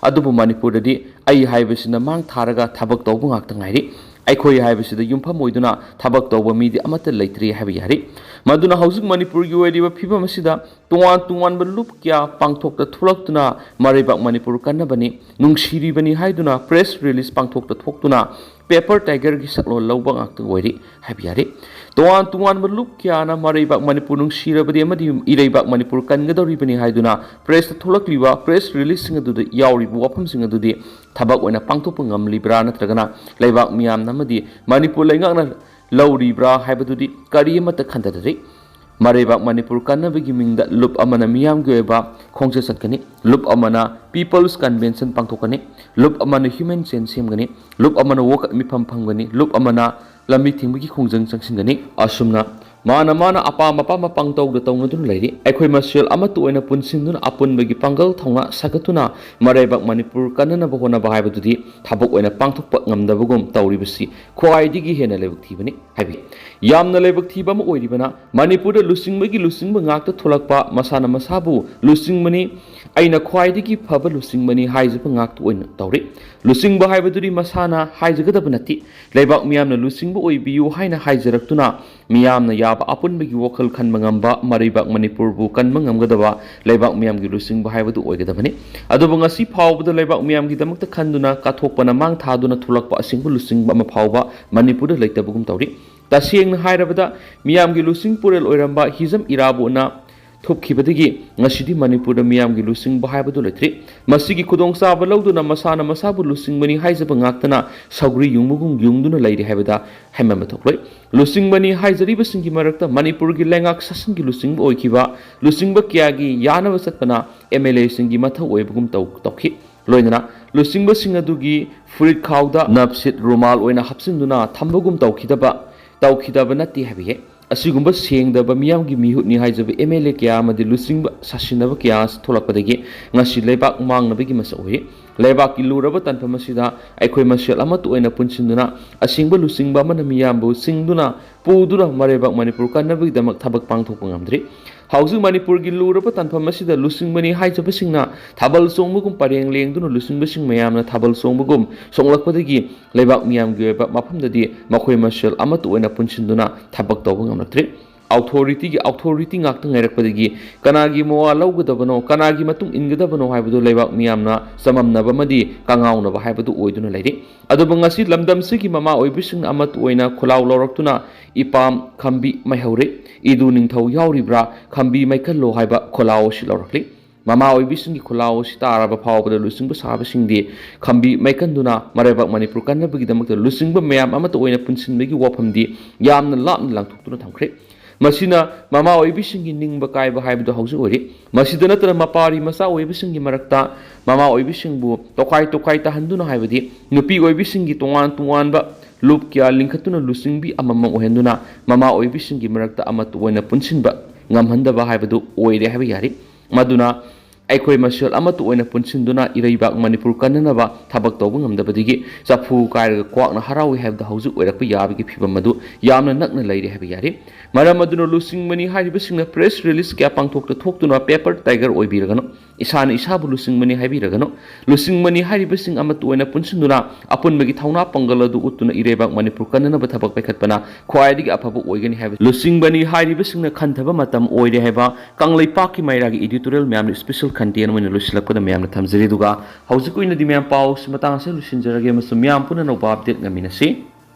ꯑꯗꯨꯕꯨ ꯃꯅꯤꯄꯨꯔꯗꯗꯤ ꯑꯩ ꯍꯥꯏꯕꯁꯤꯅ ꯃꯥꯡ ꯊꯥꯔꯒ ꯊꯕꯛ ꯇꯧꯕ ꯉꯥꯛꯇ ꯉꯥꯏꯔꯤ꯫ ꯑꯩꯈꯣꯏ ꯍꯥꯏꯕꯁꯤꯗ ꯌꯨꯝꯐꯝ ꯑꯣꯏꯗꯨꯅ ꯊꯕꯛ ꯇꯧꯕ ꯃꯤꯗꯤ ꯑꯃꯠꯇ ꯂꯩꯇ꯭ꯔꯤ ꯍꯥꯏꯕ ꯌꯥꯔꯤ꯫ ꯃꯗꯨꯅ ꯍꯧꯖꯤꯛ ꯃꯅꯤꯄꯨꯔꯒꯤ ꯑꯣꯏꯔꯤꯕ ꯐꯤꯕꯝ ꯑꯁꯤꯗ ꯇꯣꯉꯥꯟ ꯇꯣꯉꯥꯟꯕ ꯂꯨꯞ ꯀꯌꯥ ꯄꯥꯡꯊꯣꯛꯇ ꯊꯣꯛꯂꯛꯇꯨꯅ ꯃꯔꯩꯕꯥꯛ ꯃꯅꯤꯄꯨꯔ ꯀꯟꯅꯕꯅꯤ, ꯅꯨꯡꯁꯤꯔꯤꯕꯅꯤ ꯍꯥꯏꯗꯨꯅ press release ꯄꯥꯡꯊꯣꯛꯇ ꯊꯣꯛꯇꯨꯅ paper tigerꯒꯤ ꯁꯛꯂꯣꯟ ꯂꯧꯕ ꯉꯥꯛꯇ ꯑꯣꯏꯔꯤ ꯍꯥꯏꯕ ꯌꯥꯔꯦ꯫ ꯇꯣꯉꯥꯟ ꯇꯣꯉꯥꯟꯕ ꯂꯨꯞ ꯀꯌꯥꯅ ꯃꯔꯩꯕꯥꯛ ꯃꯅꯤꯄꯨꯔ ꯅꯨꯡꯁꯤꯔꯕꯗꯤ ꯑꯃꯗꯤ ꯏꯔꯩꯕꯥꯛ ꯃꯅꯤꯄꯨꯔ ꯀꯟꯒꯗꯧꯔꯤꯕꯅꯤ ꯍꯥꯏꯗꯨꯅ pressꯇ ꯊꯣꯛꯂꯛꯂꯤꯕ press releaseꯁꯤꯡ ꯑꯗꯨꯗ ꯌꯥꯎꯔꯤꯕ ꯋꯥꯐꯝꯁꯤꯡ ꯑꯗꯨꯗꯤ ꯊꯕꯛ ꯑꯣꯏꯅ ꯄꯥꯡꯊꯣꯛꯄ ꯉꯝꯂꯤꯕ꯭ꯔꯥ, ꯅꯠꯇ꯭ꯔꯒꯅ ꯂꯩꯕꯥꯛ ꯃꯤꯌꯥꯝꯅ ꯑꯃꯗꯤ ꯃꯅꯤꯄꯨꯔ ꯂꯩꯉꯥꯛꯅ ꯂꯧꯔꯤꯕ꯭ꯔꯥ ꯍꯥꯏꯕꯗꯨꯗꯤ ꯀꯔꯤ ꯑꯃꯠꯇ ꯈꯟꯊꯗꯔꯤ꯫ ꯃꯔꯩꯕꯥꯛ ꯃꯅꯤꯄꯨꯔ ꯀꯟꯅꯕꯒꯤ ꯃꯤꯡꯗ ꯂꯨꯞ ꯑꯃꯅ ꯃꯤꯌꯥꯝꯒꯤ ꯑꯣꯏꯕ ꯈꯣꯡꯆꯠ ꯆꯠꯀꯅꯤ, ꯂꯨꯞ ꯑꯃꯅ People's Convention ꯄꯥꯡꯊꯣꯛꯀꯅꯤ, ꯂꯨꯞ ꯑꯃꯅ human chain ꯁꯦꯝꯒꯅꯤ, ꯂꯨꯞ ꯑꯃꯅ ꯋꯥꯀꯠ ꯃꯤꯐꯝ ꯐꯝꯒꯅꯤ, ꯂꯨꯞ ꯑꯃꯅ ꯂꯝꯕꯤ ꯊꯤꯡꯕꯒꯤ ꯈꯣꯡꯖꯪ ꯆꯪꯁꯤꯟꯒꯅꯤ꯫ ꯑꯁꯨꯝꯅ ꯃꯥꯅ ꯃꯥꯅ ꯑꯄꯥꯝ ꯑꯄꯥꯝꯕ ꯄꯥꯡꯇꯧꯗ ꯇꯧꯅꯗꯨꯅ ꯂꯩꯔꯤ꯫ ꯑꯩꯈꯣꯏ ꯃꯁꯦꯜ ꯑꯃꯠꯇ ꯑꯣꯏꯅ ꯄꯨꯟꯁꯤꯟꯗꯨꯅ ꯑꯄꯨꯟꯕꯒꯤ ꯄꯥꯡꯒꯜ ꯊꯧꯅꯥ ꯁꯥꯒꯠꯇꯨꯅ ꯃꯔꯩꯕꯥꯛ ꯃꯅꯤꯄꯨꯔ ꯀꯟꯅꯅꯕ ꯍꯣꯠꯅꯕ ꯍꯥꯏꯕꯗꯨꯗꯤ ꯊꯕꯛ ꯑꯣꯏꯅ ꯄꯥꯡꯊꯣꯛꯄ ꯉꯝꯗꯕꯒꯨꯝ ꯇꯧꯔꯤꯕꯁꯤ ꯈ꯭ꯋꯥꯏꯗꯒꯤ ꯍꯦꯟꯅ ꯂꯥꯏꯕꯛ ꯊꯤꯕꯅꯤ ꯍꯥꯏꯕꯤ꯫ ꯌꯥꯝꯅ ꯂꯥꯏꯕꯛ ꯊꯤꯕ ꯑꯃ ꯑꯣꯏꯔꯤꯕꯅ ꯃꯅꯤꯄꯨꯔꯗ ꯂꯨꯆꯤꯡꯕꯒꯤ ꯂꯨꯆꯤꯡꯕ ꯉꯥꯛꯇ ꯊꯣꯛꯂꯛꯄ, ꯃꯁꯥꯅ ꯃꯁꯥꯕꯨ ꯂꯨꯆꯤꯡꯕꯅꯤ, ꯑꯩꯅ ꯈ꯭ꯋꯥꯏꯗꯒꯤ ꯐꯕ ꯂꯨꯆꯤꯡꯕꯅꯤ ꯍꯥꯏꯖꯕ ꯉꯥꯛꯇ ꯑꯣꯏꯅ ꯇꯧꯔꯤ꯫ ꯂꯨꯆꯤꯡꯕ ꯍꯥꯏꯕꯗꯨꯗꯤ ꯃꯁꯥꯅ ꯍꯥꯏꯖꯒꯗꯕ ꯅꯠꯇꯦ꯫ ꯂꯩꯕꯥꯛ ꯃꯤꯌꯥꯝꯅ ꯂꯨꯆꯤꯡꯕ ꯑꯣꯏꯕꯤꯌꯨ ꯍꯥꯏꯅ ꯍꯥꯏꯖꯔꯛꯇꯨꯅ ꯃꯤꯌꯥꯝꯅ ꯌꯥꯕ ꯑꯄꯨꯟꯕꯒꯤ ꯋꯥꯈꯜ ꯈꯟꯕ ꯉꯝꯕ, ꯃꯔꯩꯕꯥꯛ ꯃꯅꯤꯄꯨꯔꯕꯨ ꯀꯟꯕ ꯉꯝꯒꯗꯕ ꯂꯩꯕꯥꯛ ꯃꯤꯌꯥꯝꯒꯤ ꯂꯨꯆꯤꯡꯕ ꯍꯥꯏꯕꯗꯨ ꯑꯣꯏꯒꯗꯕꯅꯤ꯫ ꯑꯗꯨꯕꯨ ꯉꯁꯤ ꯐꯥꯎꯕꯗ ꯂꯩꯕꯥꯛ ꯃꯤꯌꯥꯝꯒꯤꯗꯃꯛꯇ ꯈꯟꯗꯨꯅ ꯀꯠꯊꯣꯛꯄꯅ ꯃꯥꯡ ꯊꯥꯗꯨꯅ ꯊꯣꯛꯂꯛꯄ ꯑꯁꯦꯡꯕ ꯂꯨꯆꯤꯡꯕ ꯑꯃ ꯐꯥꯎꯕ ꯃꯅꯤꯄꯨꯔꯗ ꯂꯩꯇꯕꯒꯨꯝ ꯇꯧꯔꯤ꯫ ꯇꯁꯦꯡꯅ ꯍꯥꯏꯔꯕꯗ, ꯃꯤꯌꯥꯝꯒꯤ ꯂꯨꯆꯤꯡ ꯄꯨꯔꯦꯜ ꯑꯣꯏꯔꯝꯕ ꯍꯤꯖꯝ ꯏꯔꯥꯕꯣꯠꯅ ꯊꯣꯛꯈꯤꯕꯗꯒꯤ ꯉꯁꯤꯗꯤ ꯃꯅꯤꯄꯨꯔꯗ ꯃꯤꯌꯥꯝꯒꯤ ꯂꯨꯆꯤꯡꯕ ꯍꯥꯏꯕꯗꯨ ꯂꯩꯇ꯭ꯔꯤ꯫ ꯃꯁꯤꯒꯤ ꯈꯨꯗꯣꯡꯆꯥꯕ ꯂꯧꯗꯨꯅ ꯃꯁꯥꯅ ꯃꯁꯥꯕꯨ ꯂꯨꯆꯤꯡꯕꯅꯤ ꯍꯥꯏꯖꯕ ꯉꯥꯛꯇꯅ ꯁꯧꯒ꯭ꯔꯤ ꯌꯨꯡꯕꯒꯨꯝ ꯌꯨꯡꯗꯨꯅ ꯂꯩꯔꯤ ꯍꯥꯏꯕꯗ ꯍꯥꯏꯃꯟꯕ ꯊꯣꯛꯂꯣꯏ꯫ ꯂꯨꯆꯤꯡꯕꯅꯤ ꯍꯥꯏꯖꯔꯤꯕꯁꯤꯡꯒꯤ ꯃꯔꯛꯇ ꯃꯅꯤꯄꯨꯔꯒꯤ ꯂꯩꯉꯥꯛ ꯁꯥꯁꯟꯒꯤ ꯂꯨꯆꯤꯡꯕ ꯑꯣꯏꯈꯤꯕ ꯂꯨꯆꯤꯡꯕ ꯀꯌꯥꯒꯤ ꯌꯥꯅꯕ ꯆꯠꯄꯅ ꯑꯦꯝ ꯑꯦꯜ ꯑꯦꯁꯤꯡꯒꯤ ꯃꯊꯧ ꯑꯣꯏꯕꯒꯨꯝ ꯇꯧ-, ꯇꯧꯈꯤ꯫ ꯂꯣꯏꯅꯅ ꯂꯨꯆꯤꯡꯕꯁꯤꯡ ꯑꯗꯨꯒꯤ ꯐꯨꯔꯤꯠ ꯈꯥꯎꯗ ꯅꯞꯁꯤꯠ ꯔꯨꯃꯥꯜ ꯑꯣꯏꯅ ꯍꯥꯞꯆꯤꯟꯗꯨꯅ ꯊꯝꯕꯒꯨꯝ ꯇꯧꯈꯤꯗꯕ, ꯇꯧꯈꯤꯗꯕ ꯅꯠꯇꯦ ꯍꯥꯏꯕꯤꯌꯦ꯫ ꯑꯁꯤꯒꯨꯝꯕ ꯁꯦꯡꯗꯕ ꯃꯤꯌꯥꯝꯒꯤ ꯃꯤꯍꯨꯠꯅꯤ ꯍꯥꯏꯖꯕ ꯑꯦꯝ ꯑꯦꯜ ꯑꯦ ꯀꯌꯥ ꯑꯃꯗꯤ ꯂꯨꯆꯤꯡꯕ ꯁꯥꯁꯤꯟꯅꯕ ꯀꯌꯥ ꯑꯁꯤ ꯊꯣꯛꯂꯛꯄꯗꯒꯤ ꯉꯁꯤ ꯂꯩꯕꯥꯛ ꯃꯥꯡꯅꯕꯒꯤ ꯃꯁꯛ ꯑꯣꯏꯔꯤ꯫ ꯂꯩꯕꯥꯛꯀꯤ ꯂꯨꯔꯕ ꯇꯥꯟꯐꯝ ꯑꯁꯤꯗ ꯑꯩꯈꯣꯏ ꯃꯁꯦꯜ ꯑꯃꯠꯇ ꯑꯣꯏꯅ ꯄꯨꯟꯁꯤꯟꯗꯨꯅ ꯑꯁꯦꯡꯕ ꯂꯨꯆꯤꯡꯕ ꯑꯃꯅ ꯃꯤꯌꯥꯝꯕꯨ ꯆꯤꯡꯗꯨꯅ ꯄꯨꯗꯨꯅ ꯃꯔꯩꯕꯥꯛ ꯃꯅꯤꯄꯨꯔ ꯀꯟꯅꯕꯒꯤꯗꯃꯛ ꯊꯕꯛ ꯄꯥꯡꯊꯣꯛꯄ ꯉꯝꯗ꯭ꯔꯤ꯫ ꯍꯧꯖꯤꯛ ꯃꯅꯤꯄꯨꯔꯒꯤ ꯂꯨꯔꯕ ꯇꯥꯟꯐꯝ ꯑꯁꯤꯗ ꯂꯨꯆꯤꯡꯕꯅꯤ ꯍꯥꯏꯖꯕꯁꯤꯡꯅ ꯊꯥꯕꯜ ꯆꯣꯡꯕꯒꯨꯝ ꯄꯔꯦꯡ ꯂꯦꯡꯗꯨꯅ ꯂꯨꯆꯤꯡꯕꯁꯤꯡ ꯃꯌꯥꯝꯅ ꯊꯥꯕꯜ ꯆꯣꯡꯕꯒꯨꯝ ꯆꯣꯡꯂꯛꯄꯗꯒꯤ ꯂꯩꯕꯥꯛ ꯃꯤꯌꯥꯝꯒꯤ ꯑꯣꯏꯕ ꯃꯐꯝꯗꯗꯤ ꯃꯈꯣꯏ ꯃꯁꯦꯜ ꯑꯃꯠꯇ ꯑꯣꯏꯅ ꯄꯨꯟꯁꯤꯟꯗꯨꯅ ꯊꯕꯛ ꯇꯧꯕ ꯉꯝꯂꯛꯇ꯭ꯔꯤ꯫ ꯑꯣꯊꯣꯔꯤꯇꯤꯒꯤ ꯑꯣꯊꯣꯔꯤꯇꯤ ꯉꯥꯛꯇ ꯉꯥꯏꯔꯛꯄꯗꯒꯤ ꯀꯅꯥꯒꯤ ꯃꯋꯥ ꯂꯧꯒꯗꯕꯅꯣ, ꯀꯅꯥꯒꯤ ꯃꯇꯨꯡ ꯏꯟꯒꯗꯕꯅꯣ ꯍꯥꯏꯕꯗꯨ ꯂꯩꯕꯥꯛ ꯃꯤꯌꯥꯝꯅ ꯆꯃꯝꯅꯕ ꯑꯃꯗꯤ ꯀꯉꯥꯎꯅꯕ ꯍꯥꯏꯕꯗꯨ ꯑꯣꯏꯗꯨꯅ ꯂꯩꯔꯤ꯫ ꯑꯗꯨꯕꯨ ꯉꯁꯤ ꯂꯝꯗꯝꯁꯤꯒꯤ ꯃꯃꯥ ꯑꯣꯏꯕꯤꯁꯤꯡꯅ ꯑꯃꯠꯇ ꯑꯣꯏꯅ ꯈꯣꯜꯂꯥꯎ ꯂꯧꯔꯛꯇꯨꯅ ꯏꯄꯥꯝ ꯈꯝꯕꯤ ꯃꯩꯍꯧꯔꯤ, ꯏꯗꯨ ꯅꯤꯡꯊꯧ ꯌꯥꯎꯔꯤꯕ꯭ꯔꯥ, ꯈꯝꯕꯤ ꯃꯩꯀꯜꯂꯣ ꯍꯥꯏꯕ ꯈꯣꯜꯂꯥꯎ ꯑꯁꯤ ꯂꯧꯔꯛꯂꯤ꯫ ꯃꯃꯥ ꯑꯣꯏꯕꯤꯁꯤꯡꯒꯤ ꯈꯣꯜꯂꯥꯎ ꯑꯁꯤ ꯇꯥꯔꯕ ꯐꯥꯎꯕꯗ ꯂꯨꯆꯤꯡꯕ ꯁꯥꯕꯁꯤꯡꯗꯤ ꯈꯝꯕꯤ ꯃꯩꯀꯟꯗꯨꯅ ꯃꯔꯩꯕꯥꯛ ꯃꯅꯤꯄꯨꯔ ꯀꯟꯅꯕꯒꯤꯗꯃꯛꯇ ꯂꯨꯆꯤꯡꯕ ꯃꯌꯥꯝ ꯑꯃꯠꯇ ꯑꯣꯏꯅ ꯄꯨꯟꯁꯤꯟꯕꯒꯤ ꯋꯥꯐꯝꯗꯤ ꯌꯥꯝꯅ ꯂꯥꯞꯅ ꯂꯥꯡꯊꯣꯛꯇꯨꯅ ꯊꯝꯈ꯭ꯔꯦ꯫ ꯃꯁꯤꯅ ꯃꯃꯥ ꯑꯣꯏꯕꯤꯁꯤꯡꯒꯤ ꯅꯤꯡꯕ ꯀꯥꯏꯕ ꯍꯥꯏꯕꯗꯨ ꯍꯧꯖꯤꯛ ꯑꯣꯏꯔꯤ꯫ ꯃꯁꯤꯗ ꯅꯠꯇꯅ ꯃꯄꯥꯔꯤ ꯃꯆꯥ ꯑꯣꯏꯕꯁꯤꯡꯒꯤ ꯃꯔꯛꯇ ꯃꯃꯥ ꯑꯣꯏꯕꯤꯁꯤꯡꯕꯨ ꯇꯣꯈꯥꯏ ꯇꯣꯈꯥꯏ ꯇꯥꯍꯟꯗꯨꯅ ꯍꯥꯏꯕꯗꯤ ꯅꯨꯄꯤ ꯑꯣꯏꯕꯤꯁꯤꯡꯒꯤ ꯇꯣꯉꯥꯟ ꯇꯣꯉꯥꯟꯕ ꯂꯨꯞ ꯀꯌꯥ ꯂꯤꯡꯈꯠꯇꯨꯅ ꯂꯨꯆꯤꯡꯕꯤ ꯑꯃꯃꯝ ꯑꯣꯏꯍꯟꯗꯨꯅ ꯃꯃꯥ ꯑꯣꯏꯕꯤꯁꯤꯡꯒꯤ ꯃꯔꯛꯇ ꯑꯃꯠꯇ ꯑꯣꯏꯅ ꯄꯨꯟꯁꯤꯟꯕ ꯉꯝꯍꯟꯗꯕ ꯍꯥꯏꯕꯗꯨ ꯑꯣꯏꯔꯦ ꯍꯥꯏꯕ ꯌꯥꯔꯤ꯫ ꯃꯗꯨꯅ ꯑꯩꯈꯣꯏ ꯃꯁꯦꯜ ꯑꯃꯠꯇ ꯑꯣꯏꯅ ꯄꯨꯟꯁꯤꯟꯗꯨꯅ ꯏꯔꯩꯕꯥꯛ ꯃꯅꯤꯄꯨꯔ ꯀꯟꯅꯅꯕ ꯊꯕꯛ ꯇꯧꯕ ꯉꯝꯗꯕꯗꯒꯤ ꯆꯐꯨ ꯀꯥꯏꯔꯒ ꯀ꯭ꯋꯥꯛꯅ ꯍꯔꯥꯎꯏ ꯍꯥꯏꯕꯗ ꯍꯧꯖꯤꯛ ꯑꯣꯏꯔꯛꯄ ꯌꯥꯕꯒꯤ ꯐꯤꯕꯝ ꯑꯗꯨ ꯌꯥꯝꯅ ꯅꯛꯅ ꯂꯩꯔꯦ ꯍꯥꯏꯕ ꯌꯥꯔꯤ꯫ ꯃꯔꯝ ꯑꯗꯨꯅ ꯂꯨꯆꯤꯡꯕꯅꯤ ꯍꯥꯏꯔꯤꯕꯁꯤꯡꯅ ꯄ꯭ꯔꯦꯁ ꯔꯤꯂꯤꯁ ꯀꯌꯥ ꯄꯥꯡꯊꯣꯛꯇ ꯊꯣꯛꯇꯨꯅ ꯄꯦꯄꯔ ꯇꯥꯏꯒꯔ ꯑꯣꯏꯕꯤꯔꯒꯅꯨ꯫ ꯏꯁꯥꯅ ꯏꯁꯥꯕꯨ ꯂꯨꯆꯤꯡꯕꯅꯤ ꯍꯥꯏꯕꯤꯔꯒꯅꯨ꯫ ꯂꯨꯆꯤꯡꯕꯅꯤ ꯍꯥꯏꯔꯤꯕꯁꯤꯡ ꯑꯃꯠꯇ ꯑꯣꯏꯅ ꯄꯨꯟꯁꯤꯟꯗꯨꯅ ꯑꯄꯨꯟꯕꯒꯤ ꯊꯧꯅꯥ ꯄꯥꯡꯒꯜ ꯑꯗꯨ ꯎꯠꯇꯨꯅ ꯏꯔꯩꯕꯥꯛ ꯃꯅꯤꯄꯨꯔ ꯀꯟꯅꯅꯕ ꯊꯕꯛ ꯄꯥꯏꯈꯠꯄꯅ ꯈ꯭ꯋꯥꯏꯗꯒꯤ ꯑꯐꯕ ꯑꯣꯏꯒꯅꯤ ꯍꯥꯏꯕ ꯂꯨꯆꯤꯡꯕꯅꯤ ꯍꯥꯏꯔꯤꯕꯁꯤꯡꯅ ꯈꯟꯊꯕ ꯃꯇꯝ ꯑꯣꯏꯔꯦ ꯍꯥꯏꯕ ꯀꯪꯂꯩꯄꯥꯛꯀꯤ ꯃꯩꯔꯥꯒꯤ editorial ꯃꯌꯥꯝꯅ special content ꯑꯣꯏꯅ ꯂꯣꯏꯁꯤꯜꯂꯛꯄꯗ ꯃꯌꯥꯝꯅ ꯊꯝꯖꯔꯤ꯫ ꯑꯗꯨꯒ ꯍꯧꯖꯤꯛ ꯑꯣꯏꯅꯗꯤ ꯃꯌꯥꯝ ꯄꯥꯎꯁꯤ ꯃꯇꯥꯡ ꯑꯁꯤꯗ ꯂꯣꯏꯁꯤꯟꯖꯔꯒꯦ ꯑꯃꯁꯨꯡ ꯃꯌꯥꯝ ꯄꯨꯟꯅ ꯑꯅꯧꯕ update ꯉꯝꯃꯤꯟꯅꯁꯤ꯫